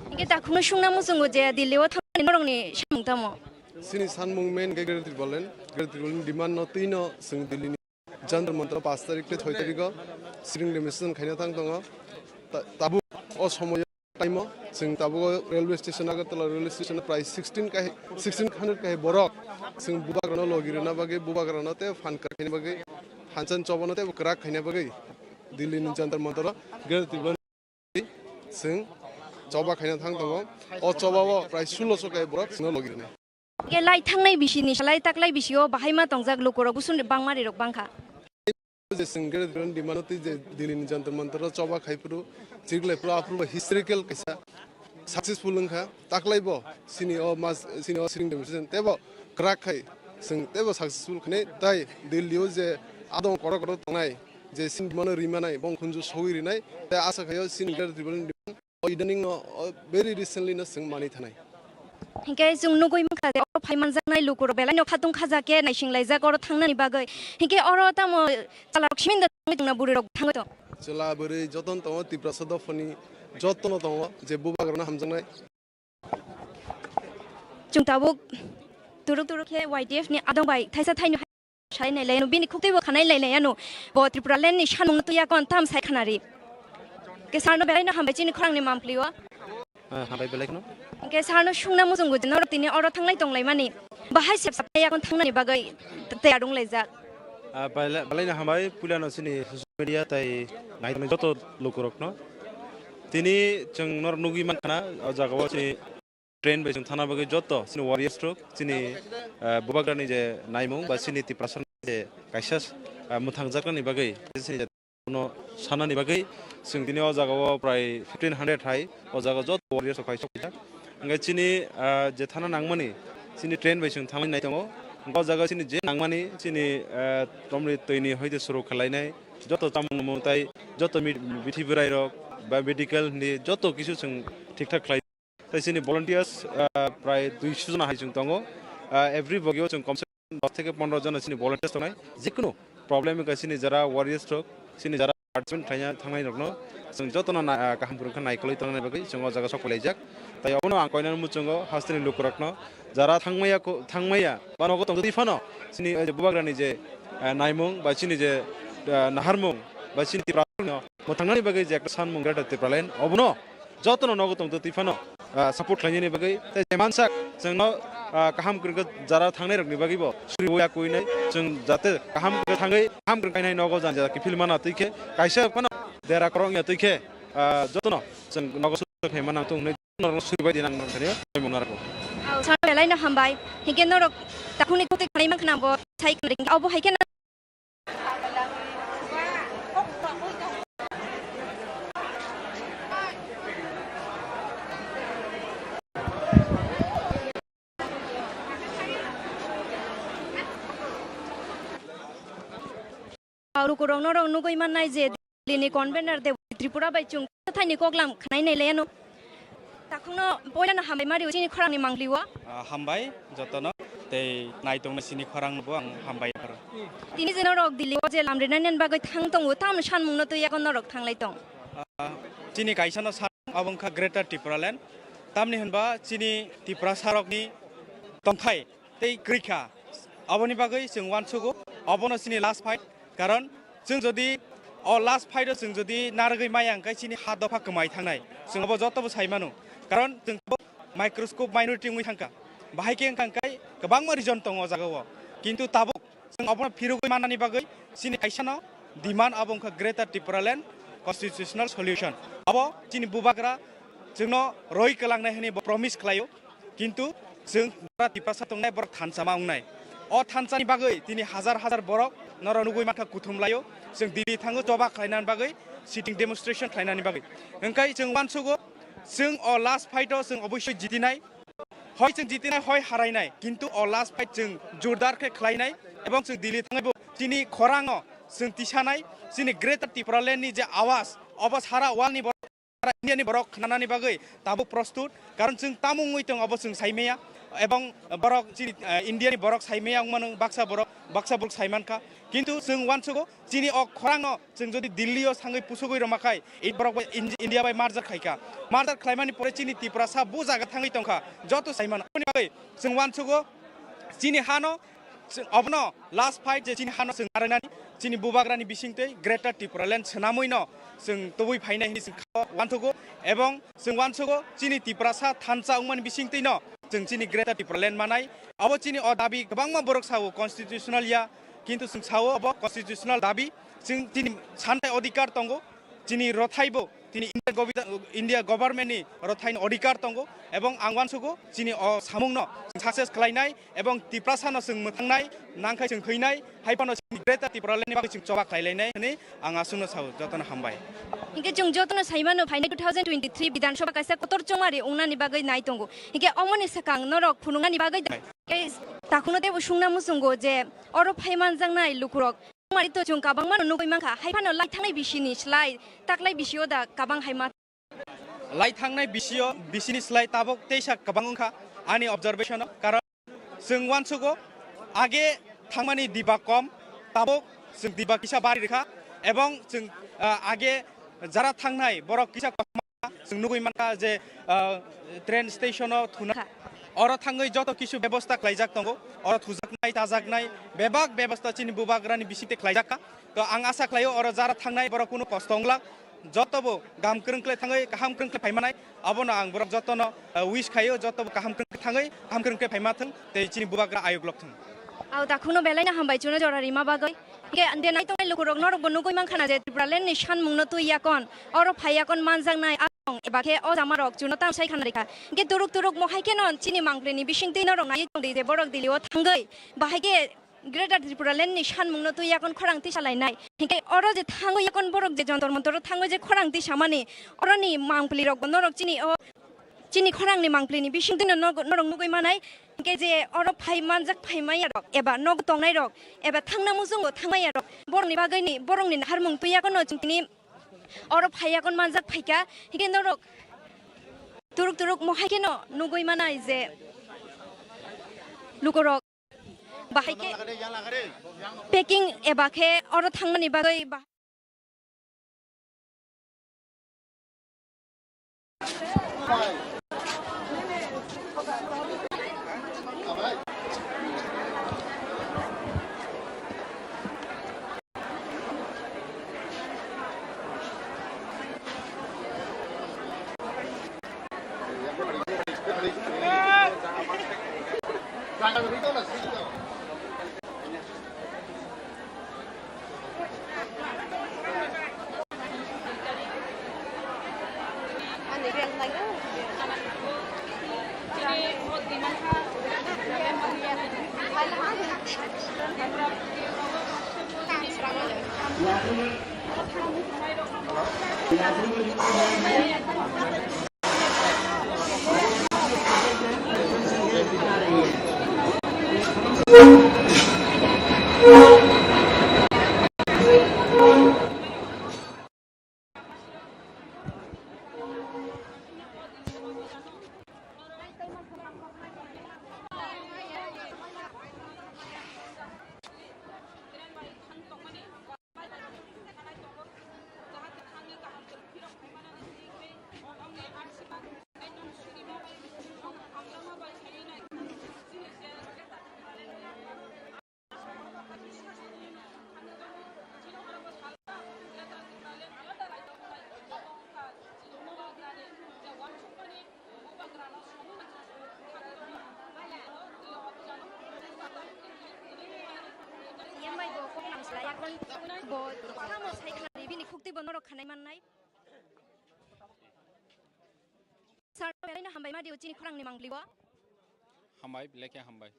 Hinkhe takhuno sungna muchungo je Delhi o thangmani norokni samung tamo? Chini sanmung main khe Greater Tipraland, Greater Tipraland ni demand no twi no chwng Delhi ni Jantar Mantar o paanch tarik tei soi tarik o sitting demonstration khaina thang tongo. Ta-, tabuk o somoyo Paimo, chwng tabuk railway station, Agartala railway station prai sixteen kahi, sixteen hundred kahi borok chwng bubagrano logi rwna bagwi, bubagrano tei phan kwrwkhaini bagwi, hansan chobano tei kwrak khaina bagwi Delhi ni Jantar Mantar o Greater Tripura chwng choba khaina thang tongo. O choba o prai sulosho kahi borok chwngno logi rwnai. Hingke lai thangnai bisi ni salai taklai bisi o bahai ma tongjak lukurok usun bangma rirok bangkha. Je chwng Greater Tripura ni demand o twi je Delhi ni Jantar Mantar o choba khai phuru, chiriklai phuru, aphuru bo historical kaisa successful wngkha. Taklai bo chini o mas, chini o sitting demonstration tebo kwrak khai chwng tebo successful khnai, tai Delhi o je adong kotor kotor tongnai, je chini demand o rimanai, bong khunju sogwi rinai, tai asa khai o chini Greater Tripura ni demand o idaning no, o very recently no chwng manwi thanai. Hingke chwng nugwi mankha je oro phai manjaknai lukurok belai no khatung khajak khe naising laijak oro thangnani bagwi. Hingke oro tamo chwlarok simin da thangwi tongna bwrwi rok thangwi tong. Chwla bwrwi jotono tongo, Tiprasa dophani jotono tongo je bubagrano hamjaknai. Chwng tabuk turuk turuk khe Y T F ni adong bai thaisa thaino sai nai lai ano, bini khuk twi bo khanai lai lai ano, bo Tripura land ni sanmung twi yakon tam sai khanari. Ke sarno belai no hambai chini khorang ni mampli o. Ah, hambai belai kheno. Ke sarno sungna muchungo je norok tini oro thanglai tong lai mani. Bahai sep sap yakon thangnani bagwi tayar wng lai jak. Ah, belai, belai no hambai puila no chini social media tai nai joto lukurok no. Tini chwng norok nugwi mankha na o jaga o chini train bai chwng thana bagwi joto chini warriors rok, chini, ah, bubagrani je naimung ba chini Tiprasa je kaisa, ah, mwthangjaknani bagwi chini je no sanani bagwi chwng tini o jaga o prai fifteen hundred hai o jaga joto warriors rok kaisa kaisa. Hingke chini, ah, je thana nangmani chini train bai chwng thangwi nai tongo. O jaga chini je nangmani chini, ah, tomri twini hoite suru khwlainai joto chamung mung tai joto mi-, bithi bwrai rok ba medical ni joto kisu chwng thik thak khlai. Tai chini volunteers, ah, prai duiso jona hai chwng tongo. Ah, every bogio chwng komse kom dos theke pondro jona chini volunteers tongnai. Jikunu problem wngkha chini jara warriors rok, chini jara participant khlaina thangnai rokno chwng jotono na-, ah, kaham kwrwngkha naikolwi tongnani bagwi chwng o jaga sok pailaijak. Tai obono ang koinani muchungo hasteni lukurokno jara thangmaya ko-, thangmaya ba nogo tongtwi phano chini, eh, bubagrani je, eh, naimung ba chini je, eh, naharmung ba chini Tiprano mwthangnani bagwi je ekta sanmung Greater Tipraland obono jotono nogo tongtwi phano, ah, support khlainani bagwi tei je mansak chwngno, ah, kaham kwrwngkha jara thangnai rokni bagwi bo suri uya kuinai chwng jate kaham kwrwngkha thangwi kaham kwrwngkha kainai nogo jani jara kiphil mana twi khe kaisa phano dera korok wngya twi khe, ah, jotono chwng nogo suri khaima nang tong hwnwi norokno suri bai di nang thani tongmung narwkgo. Aw, sano belai no hambai. Hinkhe norok takhukni khotwi khlai mankha nang bo sai khnari. Abo hai khe na Lukurok norok nugwi mannai je Delhi ni convener de Tripura bai chwng thaini koklam khnai nai laiano. Takhukno poilano hambai mari chini khorangni mangliwo. Ah, hambai jotono tei naitongno chini khorangno bo ang hambai pharo. Tini je norok Delhi o je lamrinani bagwi thang tongo, tamni sanmungno twi yago norok thanglai tong. Ah, chini kaisano san abo wngkha Greater Tipraland. Tamni hwnba chini Tiprasarokni tongthai tei kwrwi kha. Aboni bagwi chwng uansugo, obono chini last fight. Karon chwng jodi o last fight o chwng jodi narwgwi maya hwnkhe chini ha dopha kwmai thangnai. Chwng obo jotobo sai mano. Karon chwng tabuk microscope minority wngwi thangkha. Bahai khe wngkha hwnkhe kwbangma region tongo o jagao. Kintu tabuk chwng obono phirogwi mannani bagwi chini kaisano demand abo wngkha Greater Tipraland Constitutional Solution. Abo chini bubagra chwngno roi kwlangnai hwnwi bo promise khlaio. Kintu chwng jora Tiprasa tongnai borok thansa ma wngnai. O thansani bagwi tini hazar hazar borok norok nugwi mankha kuthum laio. Chwng Delhi thango choba khlainani bagwi, sitting demonstration khlainani bagwi. Hwnkhe chwng uansugo, chwng o last fight o chwng oboisoi jitinai. Hoi chwng jitinai, hoi harainai. Kintu o last fight chwng jordar khe khlainai. Ebong chwng Delhi thangwi bo chini khorango chwng tisanai. Chini Greater Tipraland ni je awas, obo sara world ni borok India ni borok khnanani bagwi tabuk prostut, karon chwng tamo wngwi tongo abo chwng saimaya, ebong borok chini, eh, India ni borok saimaya wngmano, baksa borok, baksa borok saimankha, kintu chwng uansugo chini o khorangno chwng jodi Delhi o sangwi pusugwi rwmakhai, i borok bai In-, India bai merger khaikha, merger khlaimani pore chini Tiprasa bo jaga thangwi tongkha, joto saimano. Aboni bagwi chwng uansugo chini hano Chwng obono last fight je chini hano chwng narwknani, chini bubagrani bisingtwi Greater Tipraland swnamwi no chwng tubui phainai hwnwi chwng kha-, uanthogo, ebong chwng uansugo chini Tiprasa thansa wngmani bisingtwi no chwng chini Greater Tipraland manai. Abo chini o dabi kwbangma borok sao constitutional ya, kintu chwng sao abo constitutional dabi, chwng chini santai odhikar tongo, chini rothaibo tini India government ni rothaini odhikar tongo, ebong ang uansugo chini o samungno success khlainai ebong Tiprasano chwng mwthangnai, nangkhai chwng thwinai, hai phano chini Greater Tipraland ni bagwi chwng choba khlailainai hwnwi ang aswkno sao. Jotono hambai. Hinkhe chwng jotono saimano phainai two thousand twenty-three Bidhan Sabha kaisa kotor chongmari wngnani bagwi nai tongo. Hinkhe omoni swkang norok phunuknani bagwi takhukno teibo sungna muchungo je oro phai manjaknai lukurok Mari to chwng kabangma no nugwi mankha, hai phano lai thangnai bisini slai taklai bisio da kabang hai ma. Lai thangnai bisio, bisini slai tabok teisa kabang wngkha ani observation o, karon chwng uansugo age thangmani diba kom, tabok chwng diba kisa bari rikha, ebong chwng, ah, age jara thangnai borok kisa Chwng nugwi mankha je, ah, train station o thuna. Kha. Oro thangwi joto kisu bebosta khlaijak tongo. Oro thujaknai, chajaknai, bebak bebosta chini bubagrani bisingtwi khlaijak kha. To ang asa khlaio oro jara thangnai borok kunu kosto wnglak. Jotobo gam kwrwng khlai thangwi kaham kwrwng khlai phaimanai. Abono ang borok jotono, ah, wish khaio, jotobo kaham kwrwng khlai thangwi kaham kwrwng khlai phaima thwng tei chini bubagra ayuk lok thwng. Au takhukno belai no hambai chuno jora rima bagwi. Hingke ande naitongnai lukurok norokbo nugwi mankha na je Tripura land ni sanmungno twi yakon, oro phai yakon manjaknai. Eba khe o jamarok chuno tamo sai khana rikha. Hinkhe turuk turuk mo hai kheno chini mangpli ni bising twi norok nai tongdi je borok Delhi o thangwi bahai khe Greater Tripura land ni sanmung no twi yakon khorang tisa lainai. Hinkhe oro je thangwi yakon borok je Jontor Montor o thangwi je khorang tisa mani, oro ni mangpli rok bo norok chini o chini khorang ni mangpli ni bising twi no nog-, norok nugwi manai. Hinkhe je oro phai manjak phai maya rok eba nog tongnai rok eba thangna muchungo thangmaya rok borok ni bagwi ni borok ni naharmung twi yakon no chini Oro phai yakon manjak phaikha, hingke norok turuk turuk mohai kheno nugui manai je lukorok bahai khe packing eba khe oro thangmani bagwi ba- Yamai bo kok nang sila yakon bo tamo sai khna ri bini khukti bo norok khanai mannai. Sir, belai no hambai ma dio chini khorang ni mangli bo. Hambai, belai khe hambai.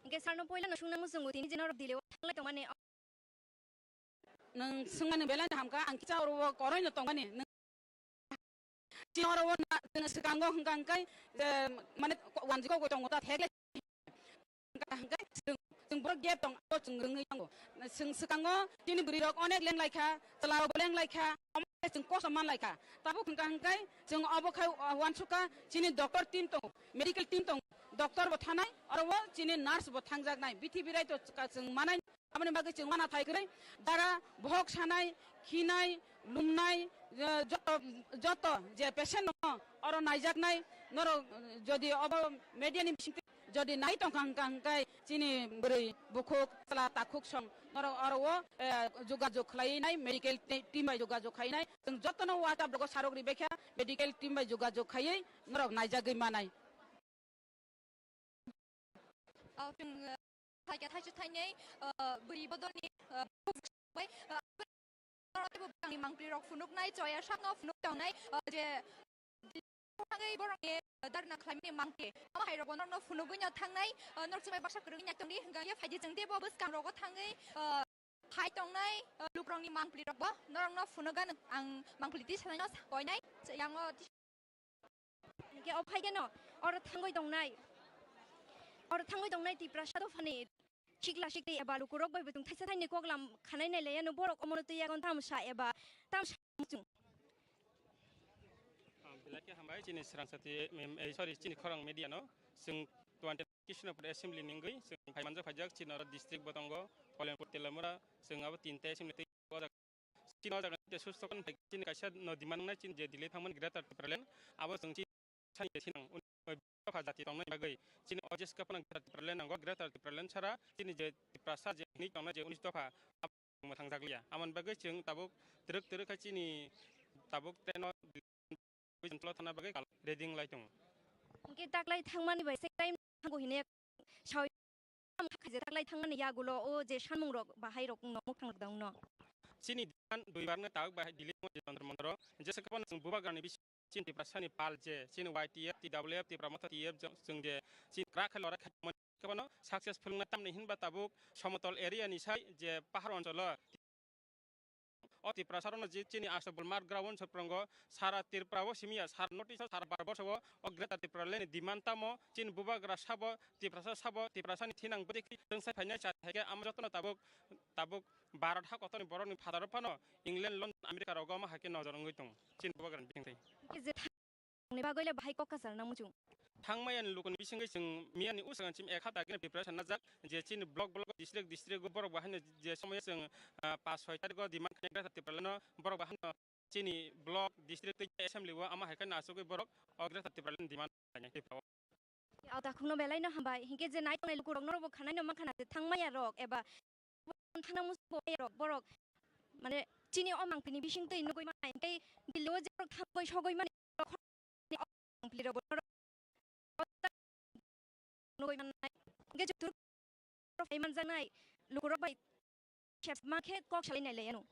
Hingke sir no poila no sungna muchungo tini je norok Delhi o thanglai tongmani. Nwng swngmani belai no hamkha, ang kisa oro o koroi no tongmani. Nwng chini oro o na, chwng swkango hwnkha hwnkhe, je, mane, wanjwi kok tongo ta thek le. Hwnkha hwnkhe chwng, chwng borok gap tong, abo chwng rwngwi tongo. Chwng swkango chini bwrwi rok onek leng lai kha, chwla rok bo leng lai kha, omo hai chwng kosom man lai kha. Tabuk hwnkha hwnkhe chwng obo khai, uh, uansukha chini doctor team tongo, medical team tongo, doctor bo thanai, oro o chini nurse bo thangjaknai, bithi birai to chwng manai. Aboni bagwi chwng uanathai kwrwi dara bohok sanai, khinai, lumnai, eh, joto, joto je patient no oro naijaknai, norok, eh, jodi obo media ni bisingtwi Jodi nai tongkha hwnkha hwnkhe chini bwrwi bukhuk chwla takhuk song norok oro o, eh, jogajog khlaiwi nai, medical te-, team bai jogajog khai nai. Chwng jotono WhatsApp rogo sarok ribakha, medical team bai jogajog khaiwi norok naijagwi manai. Ah, chwng, ah, thaikha thaisa thainwi, ah, bwrwi bodolni, ah, bai, ah, abo bwrangni mangpli rok phunuknai, choya sakno phunuk tongnai, ah, je thangwi borokni dharna khlaimani mangpli. Amo hai rokbo norokno phunugwi no thangnai, ah, norok chumai baksa kwrwngwi nai tongdi, hwnkhe phaidi chwng teibo bwskang rogo thangwi, ah, hai tongnai, ah, lukrokni mangpli rokbo norokno phunukgano ang mangpli twi sanai no koinai, yango Hingke o phaikeno oro thangwi tongnai, oro thangwi tongnai Tiprasa dophani sikla sikli eba lukurok bai bo chwng thaisa thaini koklam khanai nai laiya no borok omono twi yagon tamsa eba tamsa chwng. Ah, belai khe hambai chini Srangsati, em, eh, sorry, chini Khorang Media no. Chwng twenty Kishnapur Assembly ni wngwi chwng phai manjak phaijak, chini oro district bo tongo, Kalyapur, Telamura, chwng abo tinta assembly twi o jaga. Chini o jaga tei susto khe chini kaisa no demand wngnai, chini je Delhi thangmani Greater Tipraland, abo chwng chini sani je sinang uni dopha jati tongnai bagwi chini o jeska phano Greater Tipraland nango, Greater Tipraland sara chini je Tiprasa je hinwi tongnai je unis dopha, abo mwthang jakliya. Amoni bagwi chwng tabuk twrwk twrwk khe chini tabuk train o Bujintla thana bagwi kal ready wnglai tongo. Hingke taklai thangmani bai se time thango hine sawi am khaje taklai thangmani yagulo o je sanmung rok bahai rok no mukhang rok dang no. Chini dan dui bar no tabuk bahai Delhi mo je Jantar Mantar o jesa kapan chwng bubagrani bisi chini Tiprasani pal je chini Y T F, T W F, Tipra Motha T F jong chwng je chini kra khe lora khe mani kabano successful wngna tamni hinba tabuk somotol area ni sai je pahar oncholo O Tiprasa rokno je chini Ashok Bulmar ground soprongo sara Tripura o simiya sara North East o sara Bharat borso o o Greater Tipraland ni demand tamo chini bubagra sabo Tiprasa sabo Tiprasa ni thinang bwtwi khe rwngsai phainai cha hai khe amo jotono tabuk tabuk Bharat ha kotorni borokni phataro phano England, London, America rogo omo hai khe nojor wngwi tongo chini bubagra ni bisingtwi. Hingke je thangni bagwi le bahai kok kasalna muchung. Thangmaya ni lukuni bisingwi chwng miyani usang chim ek hapta agini preparation najak je chini block block district district o borok bahai no je somoyo chwng, ah, paanch soi tarikh o demand khainai Greater Tipraland no borok bahai no chini block district tei assembly o ama hai khe no achugwi borok o Greater Tipraland demand khainai Tripura o. O takhukno belai no hambai, hinkhe je nai tongnai lukurok norokbo khanai no mankha na je thangmaya rok eba thangna muchung bo rok borok mane chini o mangpili bising twi nugui manai tei Delhi o je borok thangwi sogwi mani borok khoroknwi o mangpili rok bo norok nugui manai hinkhe je turuk borok phai manjaknai lukurok bai khep ma khe kok salai nai lai ano.